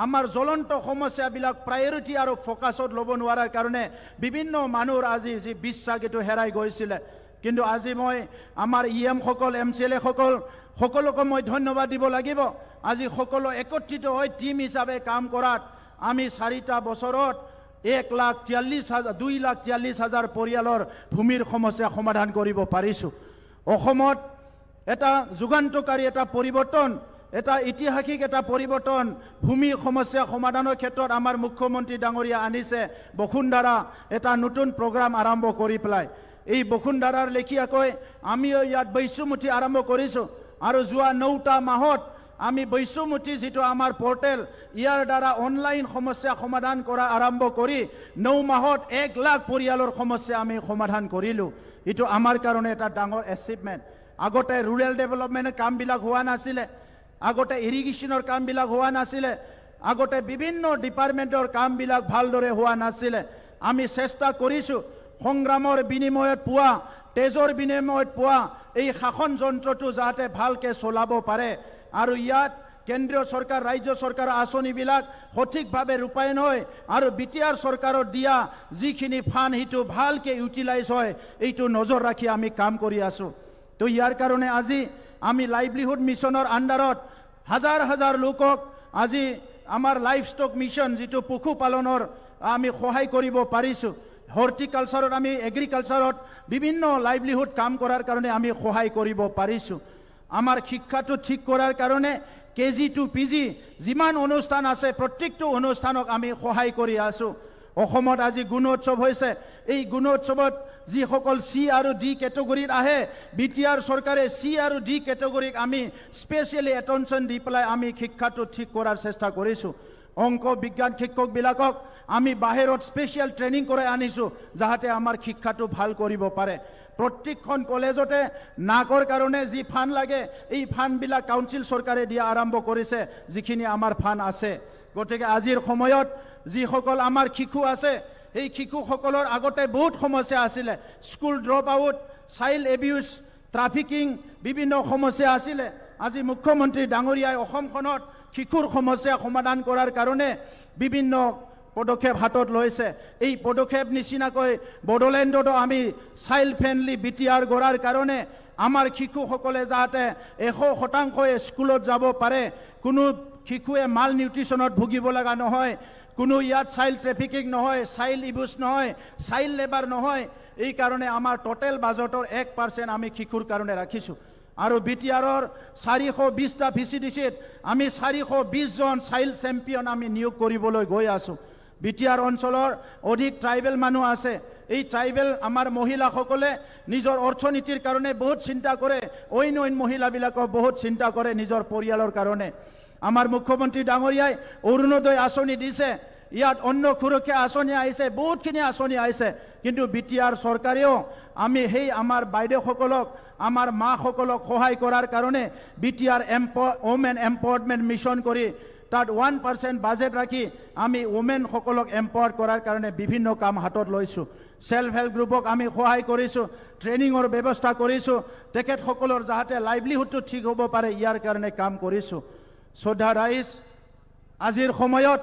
আমাৰ জ্বলন্ত সমস্যাবিলাক প্ৰায়ৰিটি আৰু ফ'কাছত ল'ব নোৱাৰাৰ কাৰণে বিভিন্ন মানুহৰ আজি যি বিশ্বাস, এইটো হেৰাই গৈছিলে। কিন্তু আজি মই আমাৰ ই এমসকল, এম চি এল এসকল সকলোকে মই ধন্যবাদ দিব লাগিব। আজি সকলো একত্ৰিত হৈ টিম হিচাপে কাম কৰাত আমি চাৰিটা বছৰত এক লাখ তিয়াল্লিছ হাজাৰ, দুই লাখ তিয়াল্লিছ হাজাৰ পৰিয়ালৰ ভূমিৰ সমস্যা সমাধান কৰিব পাৰিছোঁ। অসমত এটা যুগান্তকাৰী এটা পৰিৱৰ্তন, এটা ঐতিহাসিক এটা পৰিৱৰ্তন। ভূমি সমস্যা সমাধানৰ ক্ষেত্ৰত আমাৰ মুখ্যমন্ত্ৰী ডাঙৰীয়া আনিছে বসুন্ধৰা, এটা নতুন প্ৰগ্ৰাম আৰম্ভ কৰি পেলাই। এই বসুন্ধৰাৰ লেখীয়াকৈ আমিও ইয়াত বৈশ্যমুঠি আৰম্ভ কৰিছোঁ আৰু যোৱা নটা মাহত আমি বৈশ্যমতী যিটো আমাৰ পৰ্টেল, ইয়াৰ দ্বাৰা অনলাইন সমস্যা সমাধান কৰা আৰম্ভ কৰি ন মাহত এক লাখ পৰিয়ালৰ সমস্যা আমি সমাধান কৰিলোঁ। এইটো আমাৰ কাৰণে এটা ডাঙৰ এচিভমেণ্ট। আগতে ৰুৰেল ডেভেলপমেণ্টৰ কামবিলাক হোৱা নাছিলে, আগতে ইৰিগেশ্যনৰ কামবিলাক হোৱা নাছিলে, আগতে বিভিন্ন ডিপাৰ্টমেণ্টৰ কামবিলাক ভালদৰে হোৱা নাছিলে। আমি চেষ্টা কৰিছোঁ সংগ্ৰামৰ বিনিময়ত পোৱা, তেজৰ বিনিময়ত পোৱা এই শাসন যন্ত্ৰটো যাতে ভালকে চলাব পাৰে। আৰু ইয়াত কেন্দ্ৰীয় চৰকাৰ, ৰাজ্য চৰকাৰৰ আঁচনিবিলাক সঠিকভাৱে ৰূপায়ণ হয় আৰু বি টি আৰ চৰকাৰৰ দিয়া যিখিনি ফাণ্ড সেইটো ভালকে ইউটিলাইজ হয়, এইটো নজৰ ৰাখি আমি কাম কৰি আছোঁ। তো ইয়াৰ কাৰণে আজি আমি লাইভলিহুড মিছনৰ আণ্ডাৰত হাজাৰ হাজাৰ লোকক আজি আমাৰ লাইভষ্টক মিছন যিটো পশুপালনৰ আমি সহায় কৰিব পাৰিছোঁ, হৰ্টিকালচাৰত আমি এগ্ৰিকালচাৰত বিভিন্ন লাইভলিহুড কাম কৰাৰ কাৰণে আমি সহায় কৰিব পাৰিছোঁ। আমাৰ শিক্ষাটো ঠিক কৰাৰ কাৰণে কে জি টু পি জি যিমান অনুষ্ঠান আছে প্ৰত্যেকটো অনুষ্ঠানক আমি সহায় কৰি আছোঁ। অসমত আজি গুণোৎসৱ হৈছে। এই গুণোৎসৱত যিসকল চি আৰু ডি কেটেগৰীত আহে, বি টি আৰ চৰকাৰে চি আৰু ডি কেটেগৰীক আমি স্পেচিয়েলি এটেনশ্যন দি পেলাই আমি শিক্ষাটো ঠিক কৰাৰ চেষ্টা কৰিছোঁ। অংক বিজ্ঞান শিক্ষকবিলাকক আমি বাহিৰত স্পেচিয়েল ট্ৰেইনিং কৰাই আনিছোঁ, যাহাতে আমাৰ শিক্ষাটো ভাল কৰিব পাৰে। প্ৰত্যেকখন কলেজতে নাকৰ কাৰণে যি ফাণ্ড লাগে, এই ফাণ্ডবিলাক কাউন্সিল চৰকাৰে দিয়া আৰম্ভ কৰিছে, যিখিনি আমাৰ ফাণ্ড আছে। গতিকে আজিৰ সময়ত যিসকল আমাৰ শিশু আছে, সেই শিশুসকলৰ আগতে বহুত সমস্যা আছিলে, school drop out, child abuse, trafficking, বিভিন্ন সমস্যা আছিলে। আজি মুখ্যমন্ত্ৰী ডাঙৰীয়াই অসমখনত শিশুৰ সমস্যা সমাধান কৰাৰ কাৰণে বিভিন্ন পদক্ষেপ হাতত লৈছে। এই পদক্ষেপ নিচিনাকৈ বড়োলেণ্ডতো আমি চাইল্ড ফ্ৰেণ্ডলি বি টি আৰ গঢ়াৰ কাৰণে আমাৰ শিশুসকলে যাতে এশ শতাংশই স্কুলত যাব পাৰে, কোনো শিশুৱে মাল নিউট্ৰিশ্যনত ভুগিব লগা নহয়, কোনো ইয়াত চাইল্ড ট্ৰেফিকিং নহয়, চাইল্ড ইবুজ নহয়, চাইল্ড লেবাৰ নহয়। এই কাৰণে আমাৰ টোটেল বাজেটৰ এক পাৰ্চেণ্ট আমি শিশুৰ কাৰণে ৰাখিছোঁ। আৰু বি টি আৰৰ চাৰিশ বিছটা ভি চি ডি চিত আমি চাৰিশ বিছ জন চাইল্ড চেম্পিয়ন আমি নিয়োগ কৰিবলৈ গৈ আছোঁ। বি টি আৰ অঞ্চলৰ অধিক ট্ৰাইবেল মানুহ আছে। এই ট্ৰাইবেল আমাৰ মহিলাসকলে নিজৰ অৰ্থনীতিৰ কাৰণে বহুত চিন্তা কৰে, অইন অইন মহিলাবিলাকক বহুত চিন্তা কৰে নিজৰ পৰিয়ালৰ কাৰণে। আমাৰ মুখ্যমন্ত্ৰী ডাঙৰীয়াই অৰুণোদয় আঁচনি দিছে, ইয়াত অন্ন সুৰক্ষা আঁচনি আহিছে, বহুতখিনি আঁচনি আহিছে, কিন্তু বি টি আৰ চৰকাৰেও আমি সেই আমাৰ বাইদেউসকলক, আমাৰ মাসকলক সহায় কৰাৰ কাৰণে বি টি আৰ এম্প-, ওমেন এম্পাৱাৰমেণ্ট মিছন কৰি তাত ওৱান পাৰ্চেণ্ট বাজেট ৰাখি আমি ওমেনসকলক এম্পাৱাৰ কৰাৰ কাৰণে বিভিন্ন কাম হাতত লৈছোঁ। ছেল্ফ হেল্প গ্ৰুপক আমি সহায় কৰিছোঁ, ট্ৰেইনিঙৰ ব্যৱস্থা কৰিছোঁ, তেখেতসকলৰ যাতে লাইভলিহুডটো ঠিক হ'ব পাৰে, ইয়াৰ কাৰণে কাম কৰিছোঁ। শ্ৰদ্ধা ৰাইজ, আজিৰ সময়ত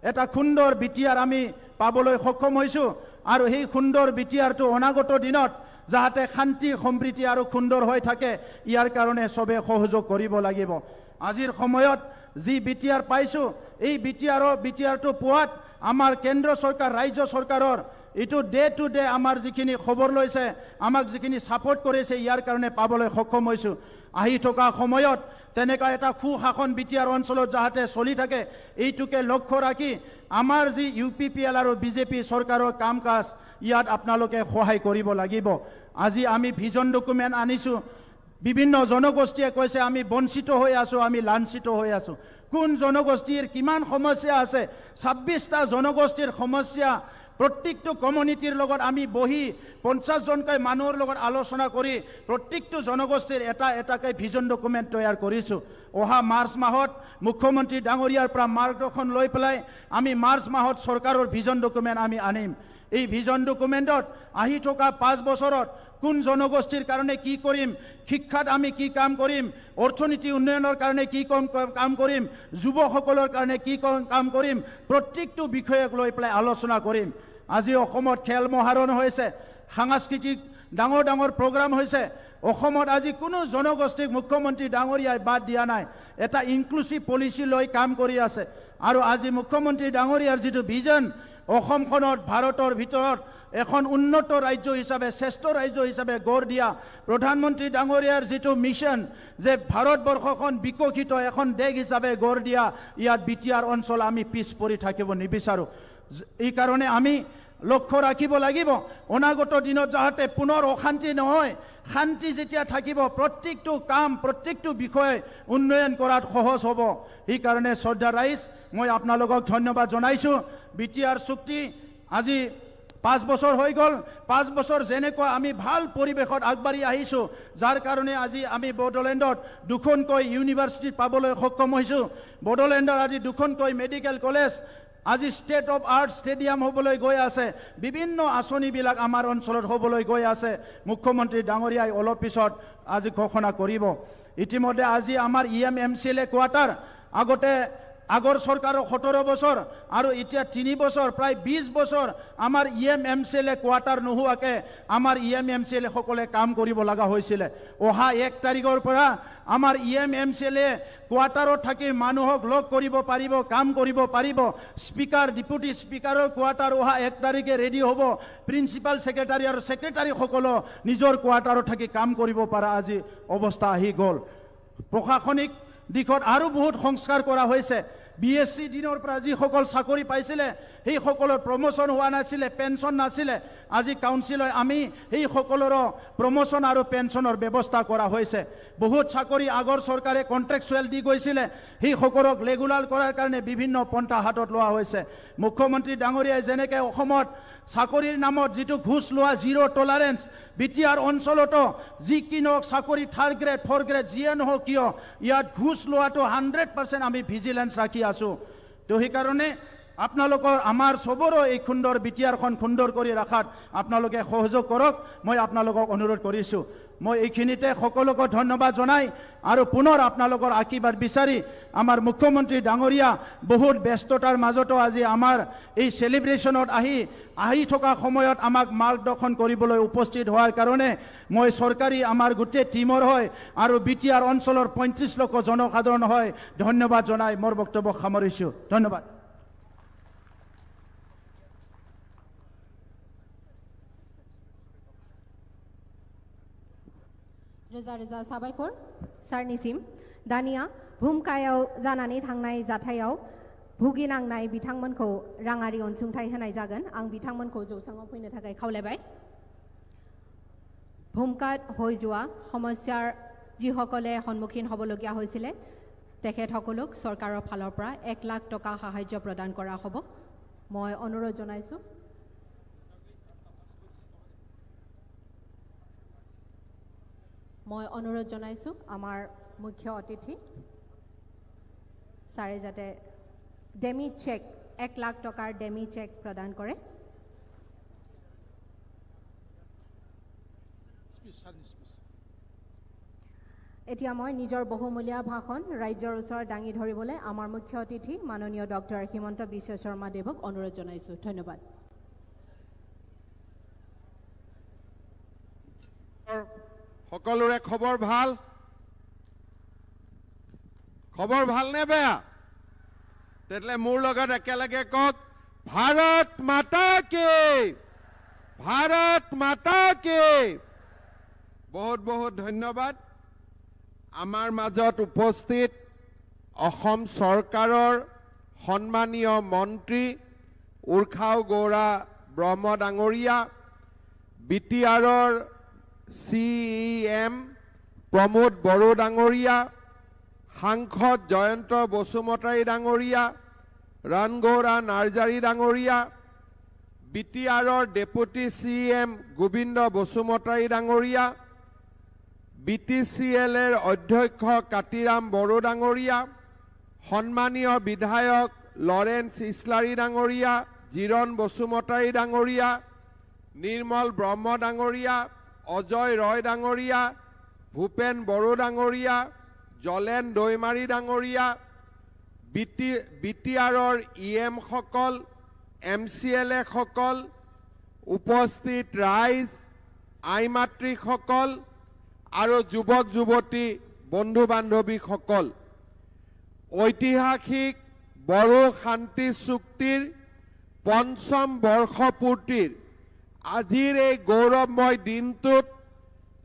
এটা সুন্দৰ বি টি আৰ আমি পাবলৈ সক্ষম হৈছোঁ আৰু সেই সুন্দৰ বি টি আৰটো অনাগত দিনত যাতে শান্তি, সম্প্ৰীতি আৰু সুন্দৰ হৈ থাকে, ইয়াৰ কাৰণে সবে সহযোগ কৰিব লাগিব। আজিৰ সময়ত যি বি টি আৰ পাইছোঁ, এই বি টি আৰ, বি টি আৰটো পোৱাত আমাৰ কেন্দ্ৰ চৰকাৰ, ৰাজ্য চৰকাৰৰ এইটো ডে টু ডে আমাৰ যিখিনি খবৰ লৈছে, আমাক যিখিনি ছাপোৰ্ট কৰিছে, ইয়াৰ কাৰণে পাবলৈ সক্ষম হৈছোঁ। আহি থকা সময়ত তেনেকুৱা এটা সুশাসন বি টি আৰ অঞ্চলত যাতে চলি থাকে, এইটোকে লক্ষ্য ৰাখি আমাৰ যি ইউ পি পি এল আৰু বি জে পি চৰকাৰৰ কাম কাজ, ইয়াত আপোনালোকে সহায় কৰিব লাগিব। আজি আমি ভিজন ডকুমেণ্ট আনিছোঁ। বিভিন্ন জনগোষ্ঠীয়ে কৈছে, "আমি বঞ্চিত হৈ আছোঁ, আমি লাঞ্ছিত হৈ আছোঁ।" কোন জনগোষ্ঠীৰ কিমান সমস্যা আছে? ছাব্বিছটা জনগোষ্ঠীৰ সমস্যা প্ৰত্যেকটো কমিউনিটিৰ লগত আমি বহি পঞ্চাছ জনকৈ মানুহৰ লগত আলোচনা কৰি প্ৰত্যেকটো জনগোষ্ঠীৰ এটা এটাকৈ ভিজন ডকুমেণ্ট তৈয়াৰ কৰিছোঁ। অহা মাৰ্চ মাহত মুখ্যমন্ত্ৰী ডাঙৰীয়াৰ পৰা মাৰ্গদৰ্শন লৈ পেলাই আমি মাৰ্চ মাহত চৰকাৰৰ ভিজন ডকুমেণ্ট আমি আনিম। এই ভিজন ডকুমেণ্টত আহি থকা পাঁচ বছৰত কোন জনগোষ্ঠীৰ কাৰণে কি কৰিম, শিক্ষাত আমি কি কাম কৰিম, অৰ্থনীতি উন্নয়নৰ কাৰণে কি কম, কাম কৰিম, যুৱসকলৰ কাৰণে কি কম, কাম কৰিম, প্ৰত্যেকটো বিষয়ক লৈ পেলাই আলোচনা কৰিম। আজি অসমত খেল মহাৰণ হৈছে, সাংস্কৃতিক ডাঙৰ ডাঙৰ প্ৰগ্ৰাম হৈছে। অসমত আজি কোনো জনগোষ্ঠীক মুখ্যমন্ত্ৰী ডাঙৰীয়াই বাদ দিয়া নাই। এটা ইনক্লুচিভ পলিচি লৈ কাম কৰি আছে। আৰু আজি মুখ্যমন্ত্ৰী ডাঙৰীয়াৰ যিটো ভিজন, অসমখনত ভাৰতৰ ভিতৰত এখন উন্নত ৰাজ্য হিচাপে, শ্ৰেষ্ঠ ৰাজ্য হিচাপে গঢ় দিয়া, প্ৰধানমন্ত্ৰী ডাঙৰীয়াৰ যিটো মিছন যে ভাৰতবৰ্ষখন বিকশিত এখন দেশ হিচাপে গঢ় দিয়া, ইয়াত বি টি আৰ অঞ্চল আমি পিছ পৰি থাকিব নিবিচাৰোঁ। এই কাৰণে আমি লক্ষ্য ৰাখিব লাগিব। অনাগত দিনত যাতে পুনৰ অশান্তি নহয়, শান্তি যেতিয়া থাকিব, প্ৰত্যেকটো কাম, প্ৰত্যেকটো বিষয় উন্নয়ন কৰাত সহজ হ'ব। সেইকাৰণে শ্ৰদ্ধা ৰাইজ, মই আপোনালোকক ধন্যবাদ জনাইছোঁ। বি টি আৰ চুক্তি আজি পাঁচ বছৰ হৈ গ'ল। পাঁচ বছৰ যেনেকুৱা আমি ভাল পৰিৱেশত আগবাঢ়ি আহিছোঁ, যাৰ কাৰণে আজি আমি বডোলেণ্ডত দুখনকৈ ইউনিভাৰ্চিটি পাবলৈ সক্ষম হৈছোঁ। বডোলেণ্ডত আজি দুখনকৈ মেডিকেল কলেজ, আজি ষ্টেট অফ আৰ্ট ষ্টেডিয়াম হ'বলৈ গৈ আছে, বিভিন্ন আঁচনিবিলাক আমাৰ অঞ্চলত হ'বলৈ গৈ আছে। মুখ্যমন্ত্ৰী ডাঙৰীয়াই অলপ পিছত আজি ঘোষণা কৰিব। ইতিমধ্যে আজি আমাৰ ই এম এম চি এল এ কোৱাৰ্টাৰ, আগতে আগৰ চৰকাৰৰ সোতৰ বছৰ আৰু এতিয়া তিনি বছৰ, প্ৰায় বিশ বছৰ আমাৰ ই এম এম চি এল এ কোৱাৰ্টাৰ নোহোৱাকে আমাৰ ই এম এম চি এল এ সকলে কাম কৰিব লগা হৈছিলে। অহা এক তাৰিখৰ পৰা আমাৰ ই এম এম চি এল এ কোৱাৰ্টাৰত থাকি মানুহক লগ কৰিব পাৰিব, কাম কৰিব পাৰিব। স্পীকাৰ, ডেপুটি স্পীকাৰৰ কোৱাৰ্টাৰ অহা এক তাৰিখে ৰেডি হ'ব। প্ৰিন্সিপাল ছেক্ৰেটাৰী আৰু ছেক্ৰেটাৰীসকলো নিজৰ কোৱাৰ্টাৰত থাকি কাম কৰিব পৰা আজি অৱস্থা আহি গ'ল। প্ৰশাসনিক দিশত আৰু বহুত সংস্কাৰ কৰা হৈছে। বি এছ চি দিনৰ পৰা যিসকল চাকৰি পাইছিলে, সেইসকলৰ প্ৰমোশ্যন হোৱা নাছিলে, পেঞ্চন নাছিলে। আজি কাউন্সিলত আমি সেইসকলৰো প্ৰমোশ্যন আৰু পেঞ্চনৰ ব্যৱস্থা কৰা হৈছে। বহুত চাকৰি আগৰ চৰকাৰে কণ্ট্ৰেকচুৱেল দি গৈছিলে, সেইসকলক ৰেগুলাৰ কৰাৰ কাৰণে বিভিন্ন পন্থা হাতত লোৱা হৈছে। মুখ্যমন্ত্ৰী ডাঙৰীয়াই যেনেকে অসমত চাকৰিৰ নামত যিটো ঘুচ লোৱা, জিৰ' টলাৰেঞ্চ, বি টি আৰ অঞ্চলতো যি কি নহওক, চাকৰি থাৰ্ড গ্ৰেড, ফ'ৰ্থ গ্ৰেড যিয়ে নহওক কিয়, ইয়াত ঘুচ লোৱাটো হাণ্ড্ৰেড পাৰ্চেণ্ট আমি ভিজিলেঞ্চ ৰাখি আছোঁ। তো সেইকাৰণে আপোনালোকৰ, আমাৰ চবৰো এই সুন্দৰ বি টি আৰখন সুন্দৰ কৰি ৰখাত আপোনালোকে সহযোগ কৰক, মই আপোনালোকক অনুৰোধ কৰিছোঁ। মই এইখিনিতে সকলোকে ধন্যবাদ জনাই আৰু পুনৰ আপোনালোকৰ আশীৰ্বাদ বিচাৰি আমাৰ মুখ্যমন্ত্ৰী ডাঙৰীয়া বহুত ব্যস্ততাৰ মাজতো আজি আমাৰ এই চেলিব্ৰেশ্যনত আহি, আহি থকা সময়ত আমাক মাৰ্গদৰ্শন কৰিবলৈ উপস্থিত হোৱাৰ কাৰণে মই চৰকাৰী আমাৰ গোটেই টিমৰ হৈ আৰু বি টি আৰ অঞ্চলৰ পঁয়ত্ৰিশ লক্ষ জনসাধাৰণ হৈ ধন্যবাদ জনাই মোৰ বক্তব্য সামৰিছোঁ। ধন্যবাদ। Reza reza sabaikor sir nisim. Dania Bhumkayao janani thangnai jathayao bhuginangnai bitangmanko rangari onsungthai hwnai jagan. Ang bitangmanko jousangao phoina thakai khaulaibai. ভূমিকাত হৈ যোৱা সমস্যাৰ যিসকলে সন্মুখীন হ'বলগীয়া হৈছিলে, তেখেতসকলক চৰকাৰৰ ফালৰ পৰা এক লাখ টকা সাহায্য প্ৰদান কৰা হ'ব। মই অনুৰোধ জনাইছোঁ, মই অনুৰোধ জনাইছোঁ আমাৰ মুখ্য অতিথি ছাৰে যাতে ডেমি চেক, এক লাখ টকাৰ ডেমি চেক প্ৰদান কৰে। এতিয়া মই নিজৰ বহুমূলীয়া ভাষণ ৰাইজৰ ওচৰত দাঙি ধৰিবলৈ আমাৰ মুখ্য অতিথি মাননীয় ডক্টৰ হিমন্ত বিশ্ব শৰ্মা দেৱক অনুৰোধ জনাইছোঁ। ধন্যবাদ। সকলোৰে খবৰ ভাল? খবৰ ভালনে বেয়া? তেতিয়াহ'লে মোৰ লগত একেলগে কওক, ভাৰত মাতা কি, ভাৰত মাতা কি। বহুত বহুত ধন্যবাদ। আমাৰ মাজত উপস্থিত অসম চৰকাৰৰ সন্মানীয় মন্ত্ৰী উৰ্খাও গৌৰা ব্ৰহ্ম ডাঙৰীয়া, বি টি আৰৰ চি ই এম প্ৰমোদ বড়ো ডাঙৰীয়া, সাংসদ জয়ন্ত বসুমতাৰী ডাঙৰীয়া, ৰণগৌৰা নাৰ্জাৰী ডাঙৰীয়া, বি টি আৰৰ deputy C E M Gobinda Basumatary ডাঙৰীয়া, বি টি চি এল এৰ অধ্যক্ষ কাতিৰাম বড়ো ডাঙৰীয়া, সন্মানীয় বিধায়ক লৰেন্স ইছলাৰী ডাঙৰীয়া, জিৰণ বসুমতাৰী ডাঙৰীয়া, নিৰ্মল ব্ৰহ্ম ডাঙৰীয়া, অজয় ৰয় ডাঙৰীয়া, ভূপেন বড়ো ডাঙৰীয়া, জলেন দৈমাৰী ডাঙৰীয়া, বি টি, বি টি আৰৰ ই এমসকল, এম চি এল এসকল, উপস্থিত ৰাইজ, আই মাতৃসকল আৰু যুৱক যুৱতী, বন্ধু বান্ধৱীসকল, ঐতিহাসিক বড়ো শান্তি চুক্তিৰ পঞ্চম বৰ্ষপূৰ্তিৰ আজিৰ এই গৌৰৱময় দিনটোত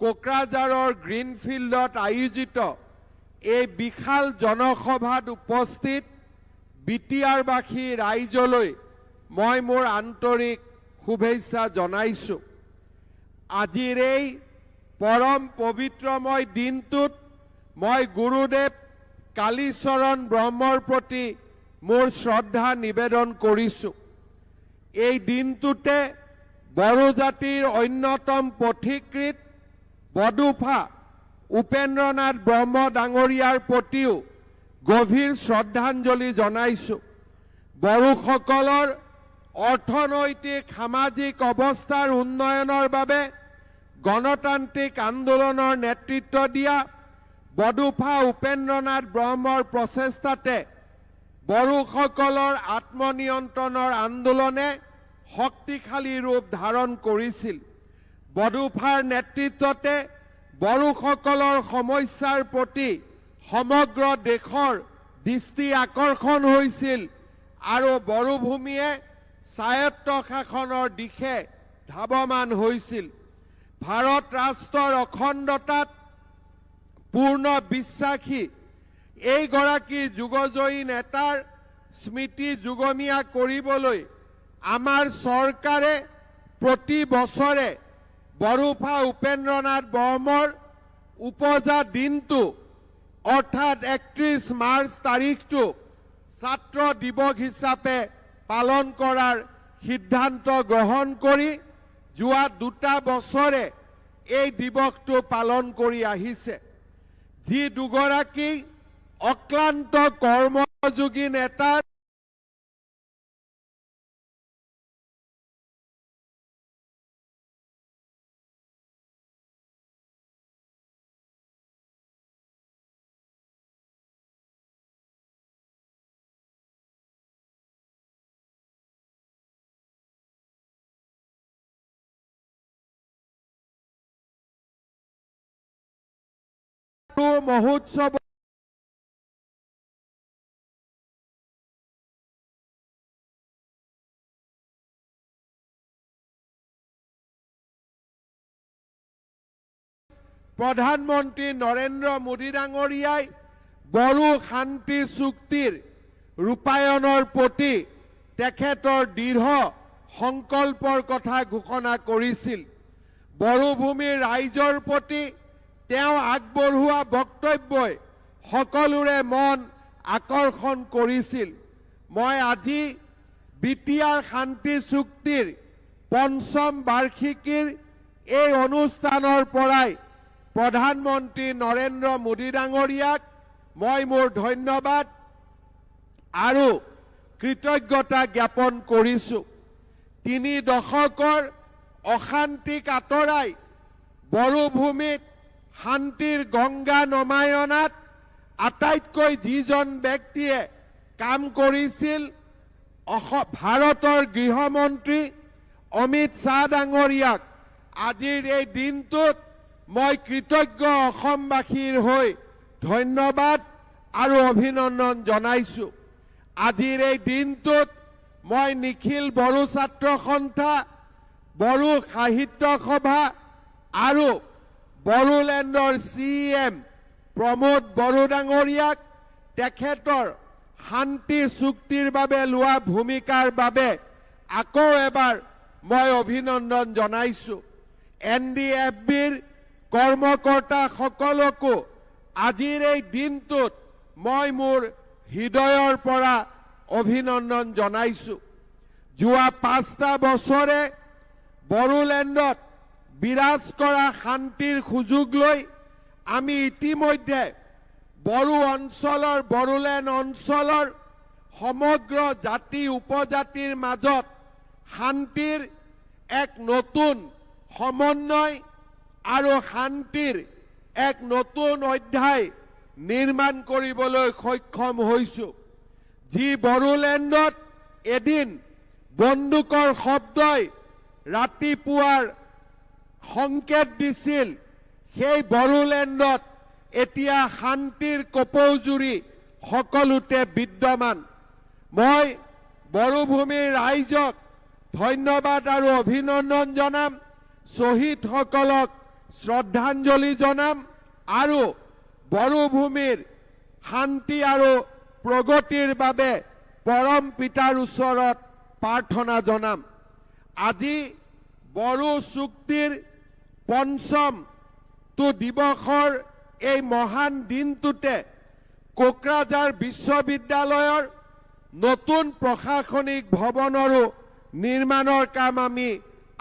কোকৰাঝাৰৰ গ্ৰীণফিল্ডত আয়োজিত এই বিশাল জনসভাত উপস্থিত বি টি আৰবাসী ৰাইজলৈ মই মোৰ আন্তৰিক শুভেচ্ছা জনাইছো। আজিৰ এই পৰম পবিত্ৰময় দিনটোত মই গুৰুদেৱ কালীচৰণ ব্ৰহ্মৰ প্ৰতি মোৰ শ্ৰদ্ধা নিবেদন কৰিছো। এই দিনটোতে বড়ো জাতিৰ অন্যতম পথিকৃৎ বডোফা উপেন্দ্ৰনাথ ব্ৰহ্ম ডাঙৰীয়াৰ প্ৰতিও গভীৰ শ্ৰদ্ধাঞ্জলি জনাইছো। বড়োসকলৰ অৰ্থনৈতিক সামাজিক অৱস্থাৰ উন্নয়নৰ বাবে গণতান্ত্ৰিক আন্দোলনৰ নেতৃত্ব দিয়া বডোফা উপেন্দ্ৰনাথ ব্ৰহ্মৰ প্ৰচেষ্টাতে বড়োসকলৰ আত্মনিয়ন্ত্ৰণৰ আন্দোলনে শক্তিশালী ৰূপ ধাৰণ কৰিছিল। বডোফাৰ নেতৃত্বতে বড়োসকলৰ সমস্যাৰ প্ৰতি সমগ্ৰ দেশৰ দৃষ্টি আকৰ্ষণ হৈছিল আৰু বড়োভূমিয়ে স্বায়ত্ত শাসনৰ দিশে ধাৱমান হৈছিল। ভাৰত ৰাষ্ট্ৰৰ অখণ্ডতাত পূৰ্ণ বিশ্বাসী এইগৰাকী যুগজয়ী নেতাৰ স্মৃতি যুগমীয়া কৰিবলৈ আমাৰ চৰকাৰে প্ৰতি বছৰে বড়োফা উপেন্দ্ৰনাথ ব্ৰহ্মৰ উপজা দিনটো অৰ্থাৎ একত্ৰিশ মাৰ্চ তাৰিখটো ছাত্ৰ দিৱস হিচাপে পালন কৰাৰ সিদ্ধান্ত গ্ৰহণ কৰি যোৱা দুটা বছৰে এই দিৱসটো পালন কৰি আহিছে। যি দুগৰাকী অক্লান্ত কৰ্মযোগী নেতাৰ মহোৎসৱ প্ৰধানমন্ত্ৰী নৰেন্দ্ৰ মোদী ডাঙৰীয়াই বড়ো শান্তি চুক্তিৰ ৰূপায়ণৰ প্ৰতি তেখেতৰ দৃঢ় সংকল্পৰ কথা ঘোষণা কৰিছিল। বড়োভূমিৰ ৰাইজৰ প্ৰতি তেওঁ আগবঢ়োৱা বক্তব্যই সকলোৰে মন আকৰ্ষণ কৰিছিল। মই আজি বি টি আৰ শান্তি চুক্তিৰ পঞ্চম বাৰ্ষিকীৰ এই অনুষ্ঠানৰ পৰাই প্ৰধানমন্ত্ৰী নৰেন্দ্ৰ মোদী ডাঙৰীয়াক মই মোৰ ধন্যবাদ আৰু কৃতজ্ঞতা জ্ঞাপন কৰিছো। তিনি দশকৰ অশান্তিক আঁতৰাই বড়োভূমিত শান্তিৰ গংগা নমাই অনাত আটাইতকৈ যিজন ব্যক্তিয়ে কাম কৰিছিল, অস-, ভাৰতৰ গৃহমন্ত্ৰী অমিত শ্বাহ ডাঙৰীয়াক আজিৰ এই দিনটোত মই কৃতজ্ঞ অসমবাসীৰ হৈ ধন্যবাদ আৰু অভিনন্দন জনাইছো। আজিৰ এই দিনটোত মই নিখিল বড়ো ছাত্ৰ সন্থা, বড়ো সাহিত্য সভা আৰু বড়োলেণ্ডৰ চি ই এম প্ৰমোদ বড়ো ডাঙৰীয়াক তেখেতৰ শান্তি চুক্তিৰ বাবে লোৱা ভূমিকাৰ বাবে আকৌ এবাৰ মই অভিনন্দন জনাইছো। এন ডি এফ বিৰ কৰ্মকৰ্তাসকলকো আজিৰ এই দিনটোত মই মোৰ হৃদয়ৰ পৰা অভিনন্দন জনাইছো। যোৱা পাঁচটা বছৰে বড়োলেণ্ডত বিৰাজ কৰা শান্তিৰ সুযোগ লৈ আমি ইতিমধ্যে বড়ো অঞ্চলৰ, বড়োলেণ্ড অঞ্চলৰ সমগ্ৰ জাতি উপজাতিৰ মাজত শান্তিৰ এক নতুন সমন্বয় আৰু শান্তিৰ এক নতুন অধ্যায় নিৰ্মাণ কৰিবলৈ সক্ষম হৈছো। যি বড়োলেণ্ডত এদিন বন্দুকৰ শব্দই ৰাতিপুৱাৰ সংকেত দিছিল, সেই বড়োলেণ্ডত এতিয়া শান্তিৰ কপৌজুৰি সকলোতে বিদ্যমান। মই বড়োভূমিৰ ৰাইজক ধন্যবাদ আৰু অভিনন্দন জনাম, শ্বহীদসকলক শ্ৰদ্ধাঞ্জলি জনাম আৰু বড়োভূমিৰ শান্তি আৰু প্ৰগতিৰ বাবে পৰম পিতাৰ ওচৰত প্ৰাৰ্থনা জনাম। আজি বড়ো চুক্তিৰ পঞ্চমটো দিৱসৰ এই মহান দিনটোতে কোকৰাঝাৰ বিশ্ববিদ্যালয়ৰ নতুন প্ৰশাসনিক ভৱনৰো নিৰ্মাণৰ কাম আমি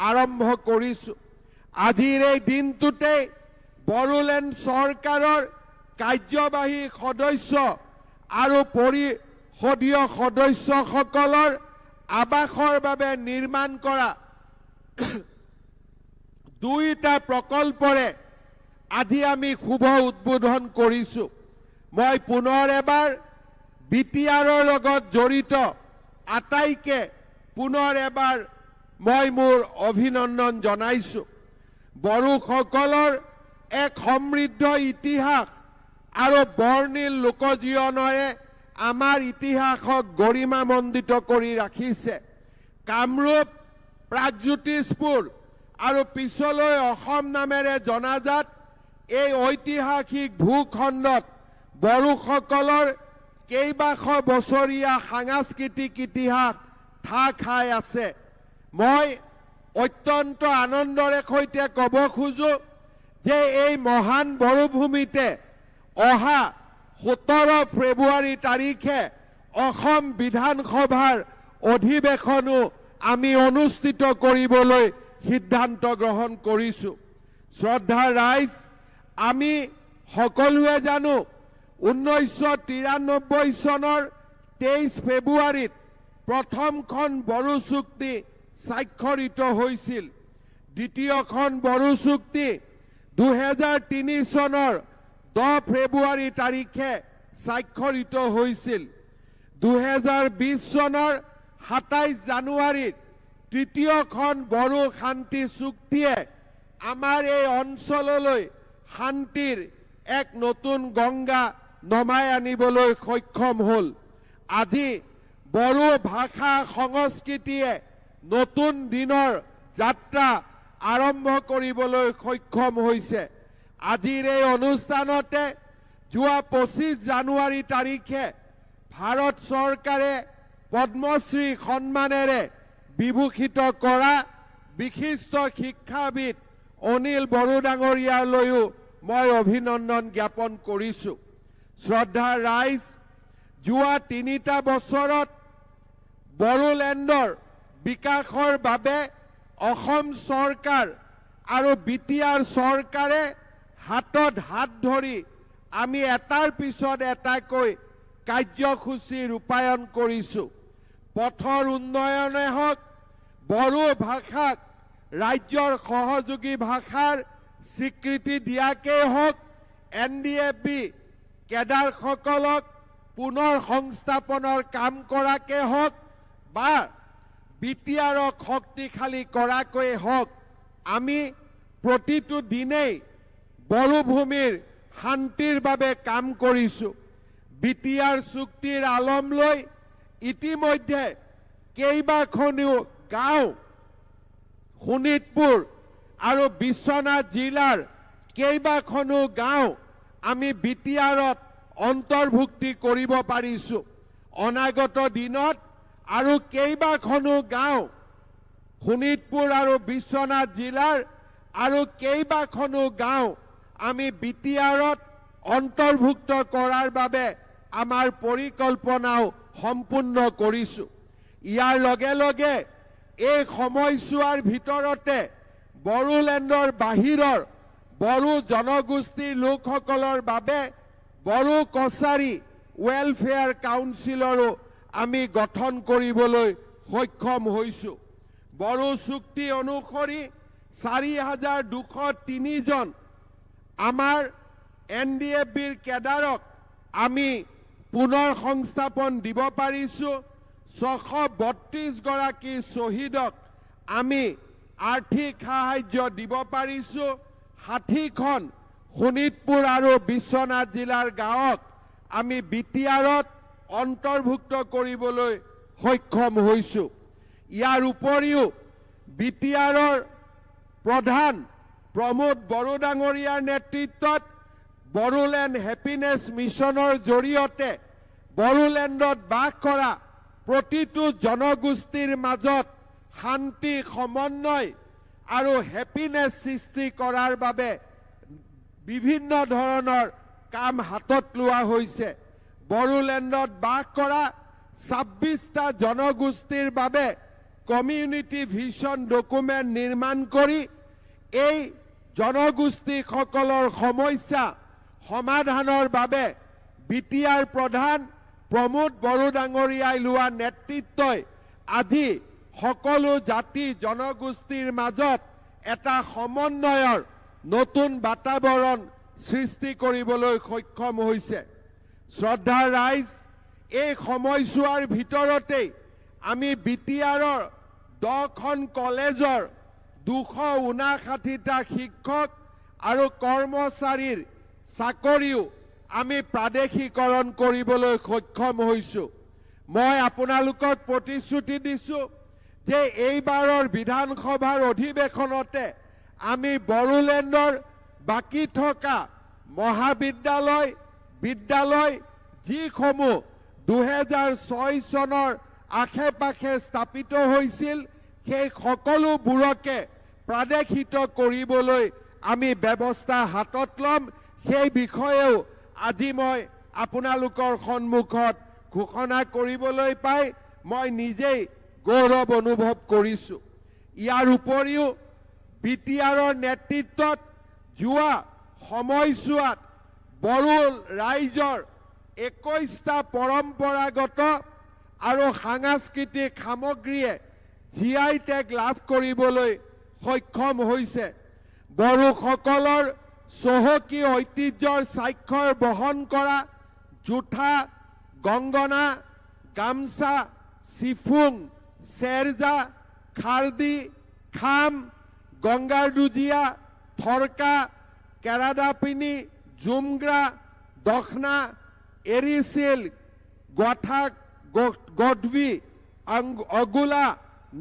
আৰম্ভ কৰিছো। আজিৰ এই দিনটোতেই বড়োলেণ্ড চৰকাৰৰ কাৰ্যবাহী সদস্য আৰু পৰিষদীয় সদস্যসকলৰ আৱাসৰ বাবে নিৰ্মাণ কৰা দুইটা প্ৰকল্পৰে আজি আমি শুভ উদ্বোধন কৰিছো। মই পুনৰ এবাৰ বি টি আৰৰ লগত জড়িত আটাইকে পুনৰ এবাৰ মই মোৰ অভিনন্দন জনাইছো। বড়োসকলৰ এক সমৃদ্ধ ইতিহাস আৰু বৰ্ণিল লোকজীৱনৰে আমাৰ ইতিহাসক গৰিমামণ্ডিত কৰি ৰাখিছে। কামৰূপ, প্ৰাগজ্যোতিষপুৰ আৰু পিছলৈ অসম নামেৰে জনাজাত এই ঐতিহাসিক ভূখণ্ডত বড়োসকলৰ কেইবাশ বছৰীয়া সাংস্কৃতিক ইতিহাস ঠাহ খাই আছে। মই অত্যন্ত আনন্দৰে সৈতে ক'ব খোজো যে এই মহান বড়োভূমিতে অহা সোতৰ ফেব্ৰুৱাৰী তাৰিখে অসম বিধানসভাৰ অধিৱেশনো আমি অনুষ্ঠিত কৰিবলৈ সিদ্ধান্ত গ্ৰহণ কৰিছো। শ্ৰদ্ধাৰ ৰাইজ, আমি সকলোৱে জানো ঊনৈছশ তিৰান্নব্বৈ চনৰ তেইছ ফেব্ৰুৱাৰীত প্ৰথমখন বড়ো চুক্তি স্বাক্ষৰিত হৈছিল। দ্বিতীয়খন বড়ো চুক্তি দুহেজাৰ তিনি চনৰ দহ ফেব্ৰুৱাৰী তাৰিখে স্বাক্ষৰিত হৈছিল। দুহেজাৰ বিশ চনৰ সাতাইছ জানুৱাৰীত তৃতীয়খন বড়ো শান্তি চুক্তিয়ে আমাৰ এই অঞ্চললৈ শান্তিৰ এক নতুন গংগা নমাই আনিবলৈ সক্ষম হ'ল। আজি বড়ো ভাষা সংস্কৃতিয়ে নতুন দিনৰ যাত্ৰা আৰম্ভ কৰিবলৈ সক্ষম হৈছে। আজিৰ এই অনুষ্ঠানতে যোৱা পঁচিছ জানুৱাৰী তাৰিখে ভাৰত চৰকাৰে পদ্মশ্ৰী সন্মানেৰে বিভূষিত কৰা বিশিষ্ট শিক্ষাবিদ অনিল বড়ো ডাঙৰীয়ালৈও মই অভিনন্দন জ্ঞাপন কৰিছো। শ্ৰদ্ধাৰ ৰাইজ, যোৱা তিনিটা বছৰত বড়োলেণ্ডৰ বিকাশৰ বাবে অসম চৰকাৰ আৰু বি টি আৰ চৰকাৰে হাতত হাত ধৰি আমি এটাৰ পিছত এটাকৈ কাৰ্যসূচী ৰূপায়ণ কৰিছো। পথৰ উন্নয়নে হওক, বড়ো ভাষাক ৰাজ্যৰ সহযোগী ভাষাৰ স্বীকৃতি দিয়াকেই হওক, এন ডি এফ বি কেডাৰসকলক পুনৰ সংস্থাপনৰ কাম কৰাকে হওক বা বি টি আৰক শক্তিশালী কৰাকৈ হওক, আমি প্ৰতিটো দিনেই বড়োভূমিৰ শান্তিৰ বাবে কাম কৰিছো। বি টি আৰ চুক্তিৰ আলম লৈ ইতিমধ্যে কেইবাখনো গাঁও শোণিতপুৰ আৰু বিশ্বনাথ জিলাৰ কেইবাখনো গাঁও আমি বি টি আৰত অন্তৰ্ভুক্তি কৰিব পাৰিছো। অনাগত দিনত আৰু কেইবাখনো গাঁও শোণিতপুৰ আৰু বিশ্বনাথ জিলাৰ আৰু কেইবাখনো গাঁও আমি বি টি আৰত অন্তৰ্ভুক্ত কৰাৰ বাবে আমাৰ পৰিকল্পনাও সম্পূৰ্ণ কৰিছো। ইয়াৰ লগে লগে এই সময়ছোৱাৰ ভিতৰতে বড়োলেণ্ডৰ বাহিৰৰ বড়ো জনগোষ্ঠীৰ লোকসকলৰ বাবে বড়ো কছাৰী ৱেলফেয়াৰ কাউন্সিলৰো আমি গঠন কৰিবলৈ সক্ষম হৈছো। বড়ো চুক্তি অনুসৰি চাৰি হাজাৰ দুশ তিনিজন আমাৰ এন ডি এফ বিৰ কেডাৰক আমি পুনৰ সংস্থাপন দিব পাৰিছো। ছশ বত্ৰিশ গৰাকী শ্বহীদক আমি আৰ্থিক সাহায্য দিব পাৰিছো। ষাঠিখন শোণিতপুৰ আৰু বিশ্বনাথ জিলাৰ গাঁৱক আমি বি টি আৰত অন্তৰ্ভুক্ত কৰিবলৈ সক্ষম হৈছো। ইয়াৰ উপৰিও বি টি আৰৰ প্ৰধান প্ৰমোদ বড়ো ডাঙৰীয়াৰ নেতৃত্বত বড়োলেণ্ড হেপিনেছ মিছনৰ জৰিয়তে বড়োলেণ্ডত বাস কৰা প্ৰতিটো জনগোষ্ঠীৰ মাজত শান্তি, সমন্বয় আৰু হেপিনেছ সৃষ্টি কৰাৰ বাবে বিভিন্ন ধৰণৰ কাম হাতত লোৱা হৈছে। বড়োলেণ্ডত বাস কৰা ছাব্বিশটা জনগোষ্ঠীৰ বাবে কমিউনিটি ভিজন ডকুমেণ্ট নিৰ্মাণ কৰি এই জনগোষ্ঠীসকলৰ সমস্যা সমাধানৰ বাবে বি টি আৰ প্ৰধান প্ৰমোদ বড়ো ডাঙৰীয়াই লোৱা নেতৃত্বই আজি সকলো জাতি জনগোষ্ঠীৰ মাজত এটা সমন্বয়ৰ নতুন বাতাবৰণ সৃষ্টি কৰিবলৈ সক্ষম হৈছে। শ্ৰদ্ধাৰ ৰাইজ, এই সময়ছোৱাৰ ভিতৰতেই আমি বি টি আৰৰ দহখন কলেজৰ দুশ ঊনাষাঠিটা শিক্ষক আৰু কৰ্মচাৰীৰ চাকৰিও আমি প্ৰাদেশিকৰণ কৰিবলৈ সক্ষম হৈছো। মই আপোনালোকক প্ৰতিশ্ৰুতি দিছো যে এইবাৰৰ বিধানসভাৰ অধিৱেশনতে আমি বড়োলেণ্ডৰ বাকী থকা মহাবিদ্যালয়, বিদ্যালয়, যিসমূহ দুহেজাৰ ছয় চনৰ আশে পাশে স্থাপিত হৈছিল, সেই সকলোবোৰকে প্ৰাদেশিত কৰিবলৈ আমি ব্যৱস্থা হাতত ল'ম। সেই বিষয়েও আজি মই আপোনালোকৰ সন্মুখত ঘোষণা কৰিবলৈ পাই মই নিজেই গৌৰৱ অনুভৱ কৰিছো। ইয়াৰ উপৰিও বি টি আৰৰ নেতৃত্বত যোৱা সময়ছোৱাত বড়ো ৰাইজৰ একৈশটা পৰম্পৰাগত আৰু সাংস্কৃতিক সামগ্ৰীয়ে জি আই টেগ লাভ কৰিবলৈ সক্ষম হৈছে। বড়োসকলৰ চহকী ঐতিহ্যৰ স্বাক্ষৰ বহন কৰা জোঠা, গংগনা, গামছা, চিফুং, চেৰজা, খাৰ্দি, খাম, গংগাৰ দুজিয়া, থৰকা, কেৰাডাপিনি, জুমগ্ৰা, দখনা, এৰি চিল্ক, গোৱাঠা, গ-, গডবি, আং-, অগুলা,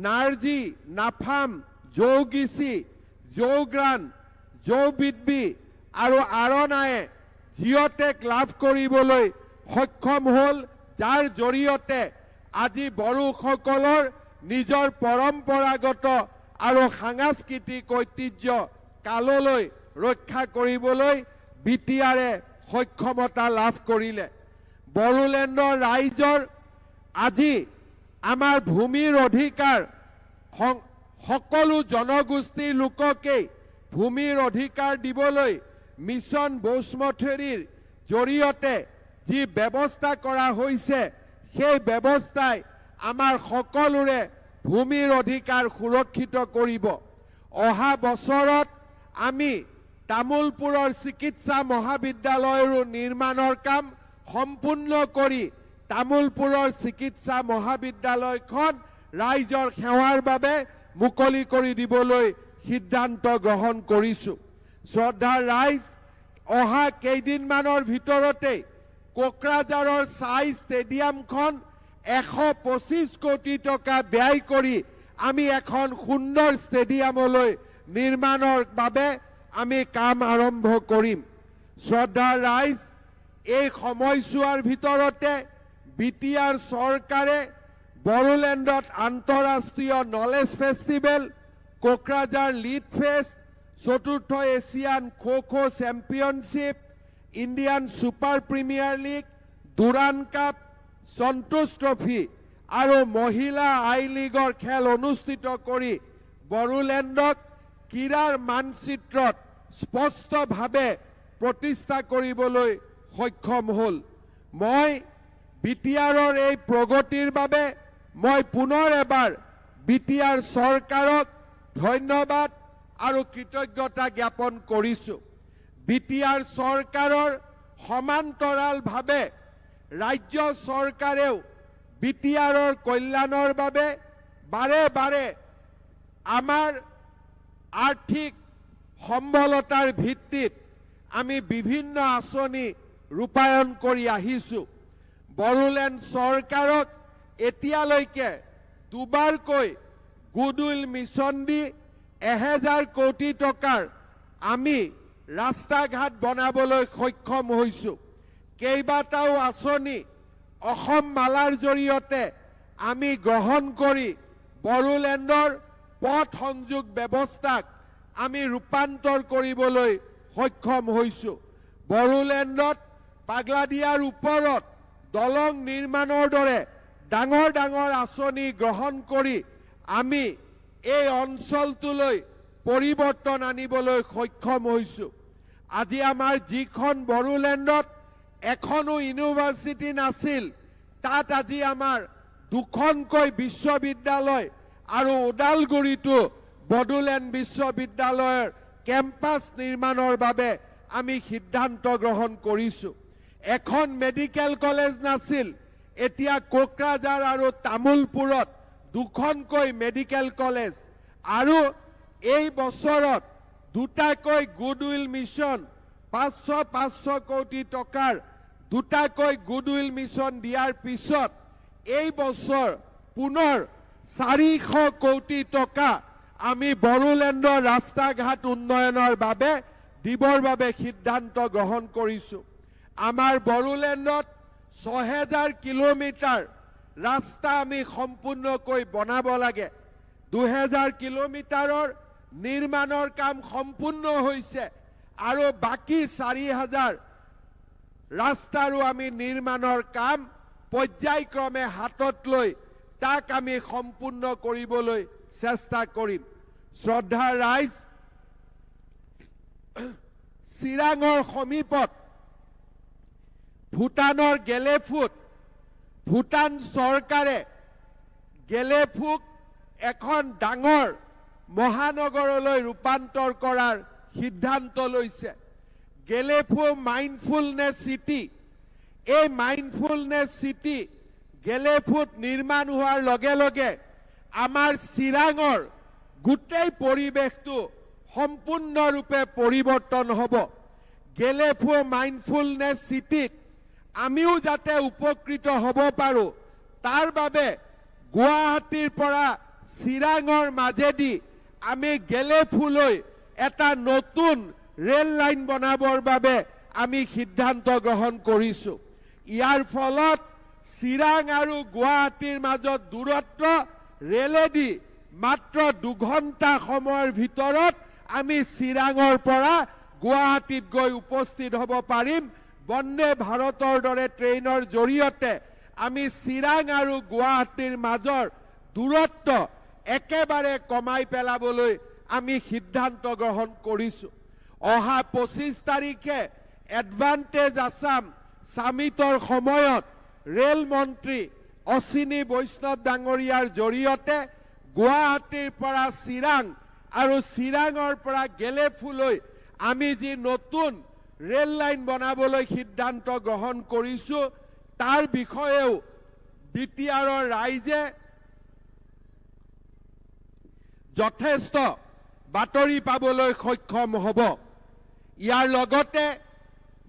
নাৰ্জী, নাফাম, জৌগিচি, জৌগ্ৰান, জৌবিদবি আৰু আৰণায়ে জিঅ' টেগ লাভ কৰিবলৈ সক্ষম হ'ল, যাৰ জৰিয়তে আজি বড়োসকলৰ নিজৰ পৰম্পৰাগত আৰু সাংস্কৃতিক ঐতিহ্য কাললৈ ৰক্ষা কৰিবলৈ বি টি আৰে সক্ষমতা লাভ কৰিলে। বড়োলেণ্ডৰ ৰাইজৰ আজি আমাৰ ভূমিৰ অধিকাৰ সং-, সকলো জনগোষ্ঠীৰ লোককেই ভূমিৰ অধিকাৰ দিবলৈ মিছন বসুমথেৰীৰ জৰিয়তে যি ব্যৱস্থা কৰা হৈছে, সেই ব্যৱস্থাই আমাৰ সকলোৰে ভূমিৰ অধিকাৰ সুৰক্ষিত কৰিব। অহা বছৰত আমি তামুলপুৰৰ চিকিৎসা মহাবিদ্যালয়ৰো নিৰ্মাণৰ কাম সম্পূৰ্ণ কৰি তামুলপুৰৰ চিকিৎসা মহাবিদ্যালয়খন ৰাইজৰ সেৱাৰ বাবে মুকলি কৰি দিবলৈ সিদ্ধান্ত গ্ৰহণ কৰিছো। শ্ৰদ্ধাৰ ৰাইজ, অহা কেইদিনমানৰ ভিতৰতে কোকৰাঝাৰৰ চাই ষ্টেডিয়ামখন এশ পঁচিশ কোটি টকা ব্যয় কৰি আমি এখন সুন্দৰ ষ্টেডিয়ামলৈ নিৰ্মাণৰ বাবে আমি কাম আৰম্ভ কৰিম। শ্ৰদ্ধাৰ ৰাইজ, এই সময়ছোৱাৰ ভিতৰতে বি টি আৰ চৰকাৰে বড়োলেণ্ডত আন্তঃৰাষ্ট্ৰীয় knowledge festival, Kokrajhar lead fest, চতুৰ্থ Asian kho kho championship, Indian super premier league, Durand cup, Santosh trophy আৰু মহিলা আই লীগৰ খেল অনুষ্ঠিত কৰি বড়োলেণ্ডক ক্ৰীড়াৰ মানচিত্ৰত স্পষ্টভাৱে প্ৰতিষ্ঠা কৰিবলৈ সক্ষম হ'ল। মই বি টি আৰৰ এই প্ৰগতিৰ বাবে মই পুনৰ এবাৰ বি টি আৰ চৰকাৰক ধন্যবাদ আৰু কৃতজ্ঞতা জ্ঞাপন কৰিছো। বি টি আৰ চৰকাৰৰ সমান্তৰালভাৱে ৰাজ্য চৰকাৰেও বি টি আৰৰ কল্যাণৰ বাবে বাৰে বাৰে আমাৰ আৰ্থিক সম্বলতাৰ ভিত্তিত আমি বিভিন্ন আঁচনি ৰূপায়ণ কৰি আহিছো। বড়োলেণ্ড চৰকাৰক এতিয়ালৈকে দুবাৰকৈ গুডউইল মিছন দি এহেজাৰ কোটি টকাৰ আমি ৰাস্তা ঘাট বনাবলৈ সক্ষম হৈছো। কেইবাটাও আঁচনি অসম মালাৰ জৰিয়তে আমি গ্ৰহণ কৰি বড়োলেণ্ডৰ পথ সংযোগ ব্যৱস্থাক আমি ৰূপান্তৰ কৰিবলৈ সক্ষম হৈছো। বড়োলেণ্ডত পাগলাদিয়াৰ ওপৰত দলং নিৰ্মাণৰ দৰে ডাঙৰ ডাঙৰ আঁচনি গ্ৰহণ কৰি আমি এই অঞ্চলটোলৈ পৰিৱৰ্তন আনিবলৈ সক্ষম হৈছো। আজি আমাৰ যিখন বড়োলেণ্ডত এখনো ইউনিভাৰ্চিটি নাছিল, তাত আজি আমাৰ দুখনকৈ বিশ্ববিদ্যালয় আৰু ওদালগুৰিতো বড়োলেণ্ড বিশ্ববিদ্যালয়ৰ কেম্পাছ নিৰ্মাণৰ বাবে আমি সিদ্ধান্ত গ্ৰহণ কৰিছো। এখন মেডিকেল কলেজ নাছিল, এতিয়া কোকৰাঝাৰ আৰু তামুলপুৰত দুখনকৈ মেডিকেল কলেজ আৰু এই বছৰত দুটাকৈ গুডউইল মিছন, পাঁচশ পাঁচশ কোটি টকাৰ দুটাকৈ গুডউইল মিছন দিয়াৰ পিছত এই বছৰ পুনৰ চাৰিশ কোটি টকা আমি বড়োলেণ্ডৰ ৰাস্তা ঘাট উন্নয়নৰ বাবে দিবৰ বাবে সিদ্ধান্ত গ্ৰহণ কৰিছো। আমাৰ বড়োলেণ্ডত ছহেজাৰ কিলোমিটাৰ ৰাস্তা আমি সম্পূৰ্ণকৈ বনাব লাগে। দুহেজাৰ কিলোমিটাৰৰ নিৰ্মাণৰ কাম সম্পূৰ্ণ হৈছে আৰু বাকী চাৰি হাজাৰ ৰাস্তাৰো আমি নিৰ্মাণৰ কাম পৰ্যায়ক্ৰমে হাতত লৈ তাক আমি সম্পূৰ্ণ কৰিবলৈ চেষ্টা কৰিম। শ্ৰদ্ধাৰ ৰাইজ, চিৰাঙৰ সমীপত ভূটানৰ গেলেফুত ভূটান চৰকাৰে গেলেফুক এখন ডাঙৰ মহানগৰলৈ ৰূপান্তৰ কৰাৰ সিদ্ধান্ত লৈছে। গেলেফু মাইণ্ডফুলনেছ চিটি, এই মাইণ্ডফুলনেছ চিটি গেলেফুত নিৰ্মাণ হোৱাৰ লগে লগে আমাৰ চিৰাঙৰ গোটেই পৰিৱেশটো সম্পূৰ্ণৰূপে পৰিৱৰ্তন হ'ব। গেলেফু মাইণ্ডফুলনেছ চিটিত আমিও যাতে উপকৃত হ'ব পাৰোঁ, তাৰ বাবে গুৱাহাটীৰ পৰা চিৰাঙৰ মাজেদি আমি গেলেফুলৈ এটা নতুন ৰেল লাইন বনাবৰ বাবে আমি সিদ্ধান্ত গ্ৰহণ কৰিছোঁ। ইয়াৰ ফলত চিৰাং আৰু গুৱাহাটীৰ মাজত দূৰত্ব ৰেলেদি মাত্ৰ দুঘণ্টা সময়ৰ ভিতৰত আমি চিৰাঙৰ পৰা গুৱাহাটীত গৈ উপস্থিত হ'ব পাৰিম। বন্দে ভাৰতৰ দৰে ট্ৰেইনৰ জৰিয়তে আমি চিৰাং আৰু গুৱাহাটীৰ মাজৰ দূৰত্ব একেবাৰে কমাই পেলাবলৈ আমি সিদ্ধান্ত গ্ৰহণ কৰিছোঁ। অহা পঁচিছ তাৰিখে এডভান্টেজ আছাম ছামিটৰ সময়ত ৰেল মন্ত্ৰী অশ্বিনী বৈষ্ণৱ ডাঙৰীয়াৰ জৰিয়তে গুৱাহাটীৰ পৰা চিৰাং আৰু চিৰাঙৰ পৰা গেলেফুলৈ আমি যি নতুন ৰেল লাইন বনাবলৈ সিদ্ধান্ত গ্ৰহণ কৰিছোঁ, তাৰ বিষয়েও বি টি আৰৰ ৰাইজে যথেষ্ট বাতৰি পাবলৈ সক্ষম হ'ব। ইয়াৰ লগতে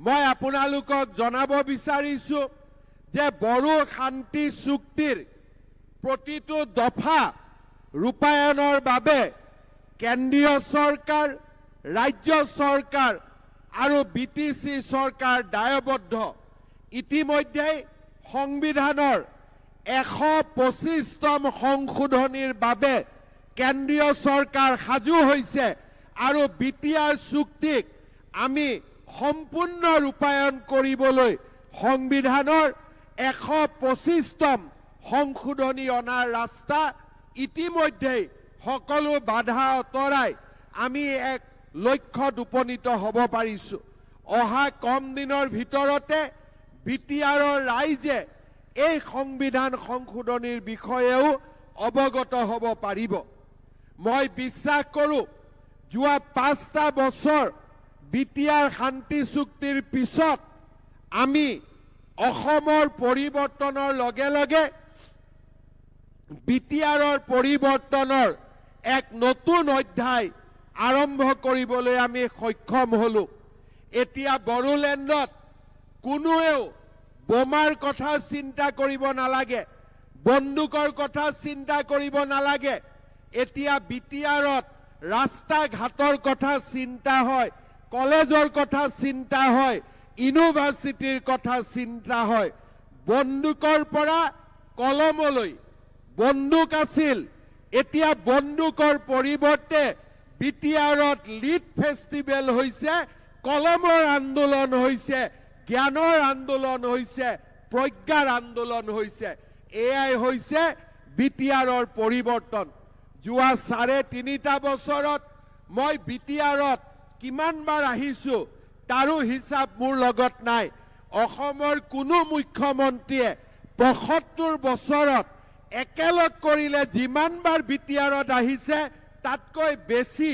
মই আপোনালোকক জনাব বিচাৰিছোঁ যে বড়ো শান্তি চুক্তিৰ প্ৰতিটো দফা ৰূপায়ণৰ বাবে কেন্দ্ৰীয় চৰকাৰ, ৰাজ্য চৰকাৰ আৰু বি টি চি চৰকাৰ দায়বদ্ধ। ইতিমধ্যেই সংবিধানৰ এশ পঁচিছতম সংশোধনীৰ বাবে কেন্দ্ৰীয় চৰকাৰ সাজু হৈছে আৰু বি টি আৰ চুক্তিক আমি সম্পূৰ্ণ ৰূপায়ণ কৰিবলৈ সংবিধানৰ এশ পঁচিছতম সংশোধনী অনাৰ ৰাস্তা ইতিমধ্যেই সকলো বাধা আঁতৰাই আমি এক লক্ষ্যত উপনীত হ'ব পাৰিছোঁ। অহা কম দিনৰ ভিতৰতে বি টি আৰৰ ৰাইজে এই সংবিধান সংশোধনীৰ বিষয়েও অৱগত হ'ব পাৰিব। মই বিশ্বাস কৰোঁ, যোৱা পাঁচটা বছৰ বি টি আৰ শান্তি চুক্তিৰ পিছত আমি অসমৰ পৰিৱৰ্তনৰ লগে লগে বি টি আৰৰ পৰিৱৰ্তনৰ এক নতুন অধ্যায় আৰম্ভ কৰিবলৈ আমি সক্ষম হ'লোঁ। এতিয়া বড়োলেণ্ডত কোনোৱেও বোমাৰ কথা চিন্তা কৰিব নালাগে, বন্দুকৰ কথা চিন্তা কৰিব নালাগে। এতিয়া বি টি আৰত ৰাস্তা ঘাটৰ কথা চিন্তা হয়, কলেজৰ কথা চিন্তা হয়, ইউনিভাৰ্চিটিৰ কথা চিন্তা হয়। বন্দুকৰ পৰা কলমলৈ, বন্দুক আছিল, এতিয়া বন্দুকৰ পৰিৱৰ্তে বি টি আৰত লিড ফেষ্টিভেল হৈছে, কলমৰ আন্দোলন হৈছে, জ্ঞানৰ আন্দোলন হৈছে, প্ৰজ্ঞাৰ আন্দোলন হৈছে। এয়াই হৈছে বি টি আৰৰ পৰিৱৰ্তন। যোৱা চাৰে তিনিটা বছৰত মই বি টি আৰত কিমানবাৰ আহিছো, তাৰো হিচাপ মোৰ লগত নাই। অসমৰ কোনো মুখ্যমন্ত্ৰীয়ে পঁসত্তৰ বছৰত একেলগ কৰিলে যিমানবাৰ বি টি আৰত আহিছে, তাতকৈ বেছি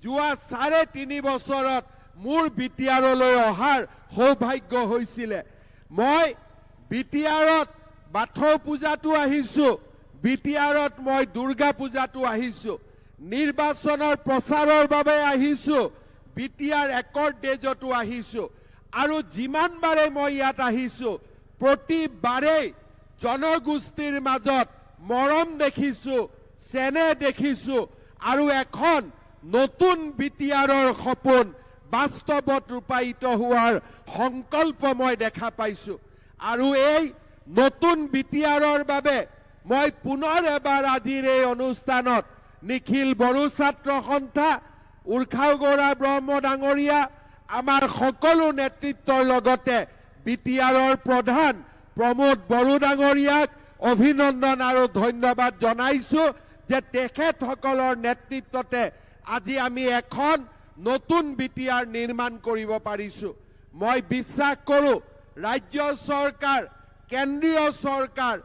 যোৱা চাৰে তিনি বছৰত মোৰ বি টি আৰলৈ অহাৰ সৌভাগ্য হৈছিলে। মই বি টি আৰত বাথৌ পূজাতো আহিছো, বি টি আৰত মই দুৰ্গা পূজাতো আহিছো, নিৰ্বাচনৰ প্ৰচাৰৰ বাবে আহিছো, বি টি আৰ একৰ্ড ডেজতো আহিছো। আৰু যিমানবাৰে মই ইয়াত আহিছো, প্ৰতিবাৰেই জনগোষ্ঠীৰ মাজত মৰম দেখিছো, চেনেহ দেখিছো আৰু এখন নতুন বি টি আৰৰ সপোন বাস্তৱত ৰূপায়িত হোৱাৰ সংকল্প মই দেখা পাইছো। আৰু এই নতুন বি টি আৰৰ বাবে মই পুনৰ এবাৰ আজিৰ এই অনুষ্ঠানত নিখিল বড়ো ছাত্ৰ সন্থা, উৰ্খাও গৌৰা ব্ৰহ্ম ডাঙৰীয়া, আমাৰ সকলো নেতৃত্বৰ লগতে বি টি আৰৰ প্ৰধান প্ৰমোদ বড়ো ডাঙৰীয়াক অভিনন্দন আৰু ধন্যবাদ জনাইছো যে তেখেতসকলৰ নেতৃত্বতে আজি আমি এখন নতুন বি টি আৰ নিৰ্মাণ কৰিব পাৰিছো। মই বিশ্বাস কৰো, ৰাজ্য চৰকাৰ, কেন্দ্ৰীয় চৰকাৰ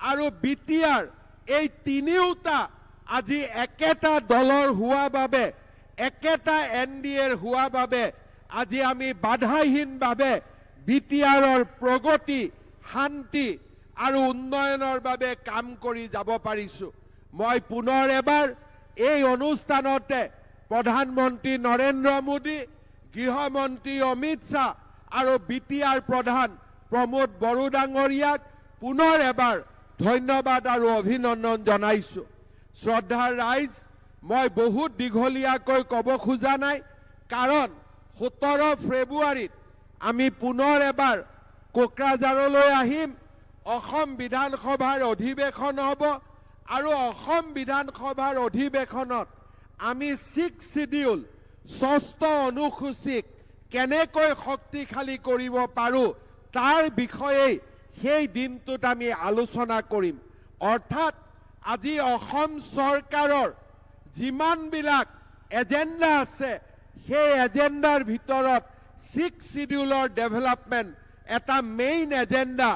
আৰু বি টি আৰ, এই তিনিওটা আজি একেটা দলৰ হোৱা বাবে, একেটা এন ডি এৰ হোৱা বাবে আজি আমি বাধাহীনভাৱে বি টি আৰৰ প্ৰগতি, শান্তি আৰু উন্নয়নৰ বাবে কাম কৰি যাব পাৰিছো। মই পুনৰ এবাৰ এই অনুষ্ঠানতে প্ৰধানমন্ত্ৰী নৰেন্দ্ৰ মোদী, গৃহমন্ত্ৰী অমিত শ্বাহ আৰু বি টি আৰ প্ৰধান প্ৰমোদ বড়ো ডাঙৰীয়াক পুনৰ এবাৰ ধন্যবাদ আৰু অভিনন্দন জনাইছো। শ্ৰদ্ধাৰ ৰাইজ, মই বহুত দীঘলীয়াকৈ ক'ব খোজা নাই, কাৰণ সোতৰ ফেব্ৰুৱাৰীত আমি পুনৰ এবাৰ কোকৰাঝাৰলৈ আহিম। অসম বিধানসভাৰ অধিৱেশন হ'ব আৰু অসম বিধানসভাৰ অধিৱেশনত আমি ছিক্স শ্বিডিউল, ষষ্ঠ অনুসূচীক কেনেকৈ শক্তিশালী কৰিব পাৰোঁ, তাৰ বিষয়েই সেই দিনটোত আমি আলোচনা কৰিম। অৰ্থাৎ আজি অসম চৰকাৰৰ যিমানবিলাক এজেণ্ডা আছে, সেই এজেণ্ডাৰ ভিতৰত ছিক্স শ্বিডিউলৰ ডেভেলপমেণ্ট এটা মেইন এজেণ্ডা,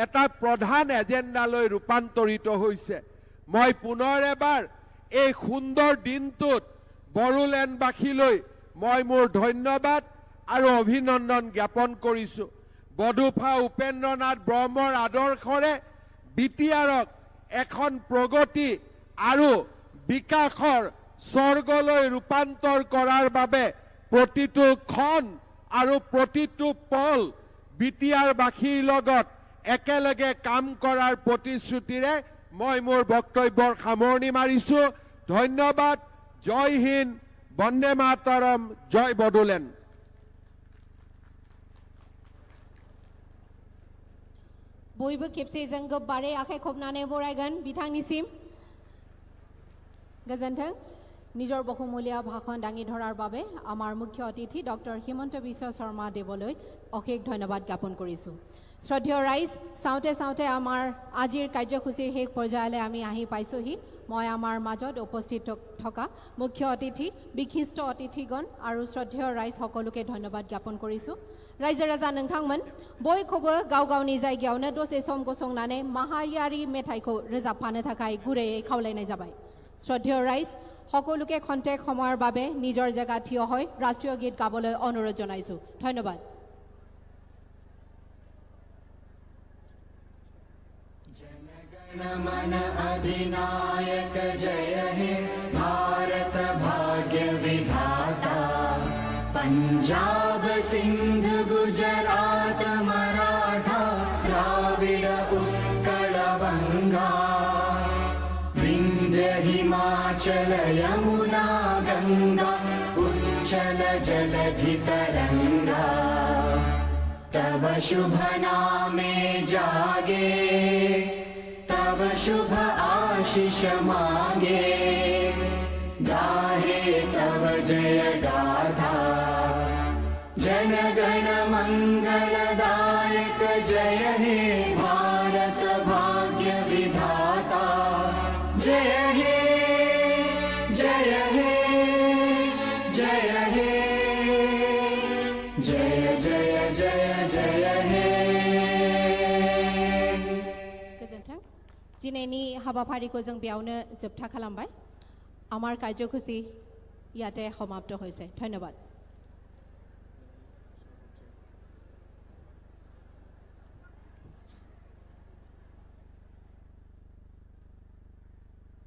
এটা প্ৰধান এজেণ্ডালৈ ৰূপান্তৰিত হৈছে। মই পুনৰ এবাৰ এই সুন্দৰ দিনটোত বড়োলেণ্ডবাসীলৈ মই মোৰ ধন্যবাদ আৰু অভিনন্দন জ্ঞাপন কৰিছো। বডোফা উপেন্দ্ৰনাথ ব্ৰহ্মৰ আদৰ্শৰে বি টি আৰক এখন প্ৰগতি আৰু বিকাশৰ স্বৰ্গলৈ ৰূপান্তৰ কৰাৰ বাবে প্ৰতিটো ক্ষণ আৰু প্ৰতিটো পল বি টি আৰবাসীৰ লগত একেলগে কাম কৰাৰ প্ৰতিশ্ৰুতিৰে মই মোৰ বক্তব্যৰ সামৰণি মাৰিছো। ধন্যবাদ। জয় হিন্দ, বন্দে মাতৰম, জয় Bodoland. Boibo khepse jang gobare akhai khobnane boraigan bithangnisim. Gazanthang, nijor bohumulia bhakhon dangi dhorar babe, amar mukhya atithi Doctor Himanta Biswa Sharma Deboloi okhek dhonyobad gyapon korisu. শ্ৰদ্ধেয় ৰাইজ, চাওঁতে চাওঁতে আমাৰ আজিৰ কাৰ্যসূচীৰ শেষ পৰ্যায়লৈ আমি আহি পাইছোঁহি। মই আমাৰ মাজত উপস্থিত থ-, থকা মুখ্য অতিথি, বিশিষ্ট অতিথিগণ আৰু শ্ৰদ্ধেয় ৰাইজ সকলোকে ধন্যবাদ জ্ঞাপন কৰিছোঁ। ৰাইজে ৰাজা नोंथांमोन, बयखौबो गाव गावनि जायगायावनो दसे सम गसंनानै माहारियारि मेथाइखौ रोजाबफानो थाखाय गुरैयै खावलायनाय जाबाय। শ্ৰদ্ধেয় ৰাইজ, সকলোকে খন্তেক সময়ৰ বাবে নিজৰ জেগাত থিয় হৈ ৰাষ্ট্ৰীয় গীত গাবলৈ অনুৰোধ জনাইছোঁ। ধন্যবাদ। जनगणमन अधिनायक जय हे भारत भाग्य विधाता। पंजाब सिंध गुजरात मराठा द्राविड उत्कल बंगा। विंध्य हिमाचल यमुना गंगा उच्छल जलधि तरंगा। तव शुभ नामे जागे तव शुभ आशीष मांगे, गाहे तव जय गाथा। जन गण मंगलदायक जय हे भारत भाग्य विधाता। जय हे, जय हे, जय हे, जय जय जय जय हे। Gojontong. Dinini habaphari ko jwng biyaono jobtha khalambai. Amar karjokhuchi yate homapto hoise. Dhonyobad.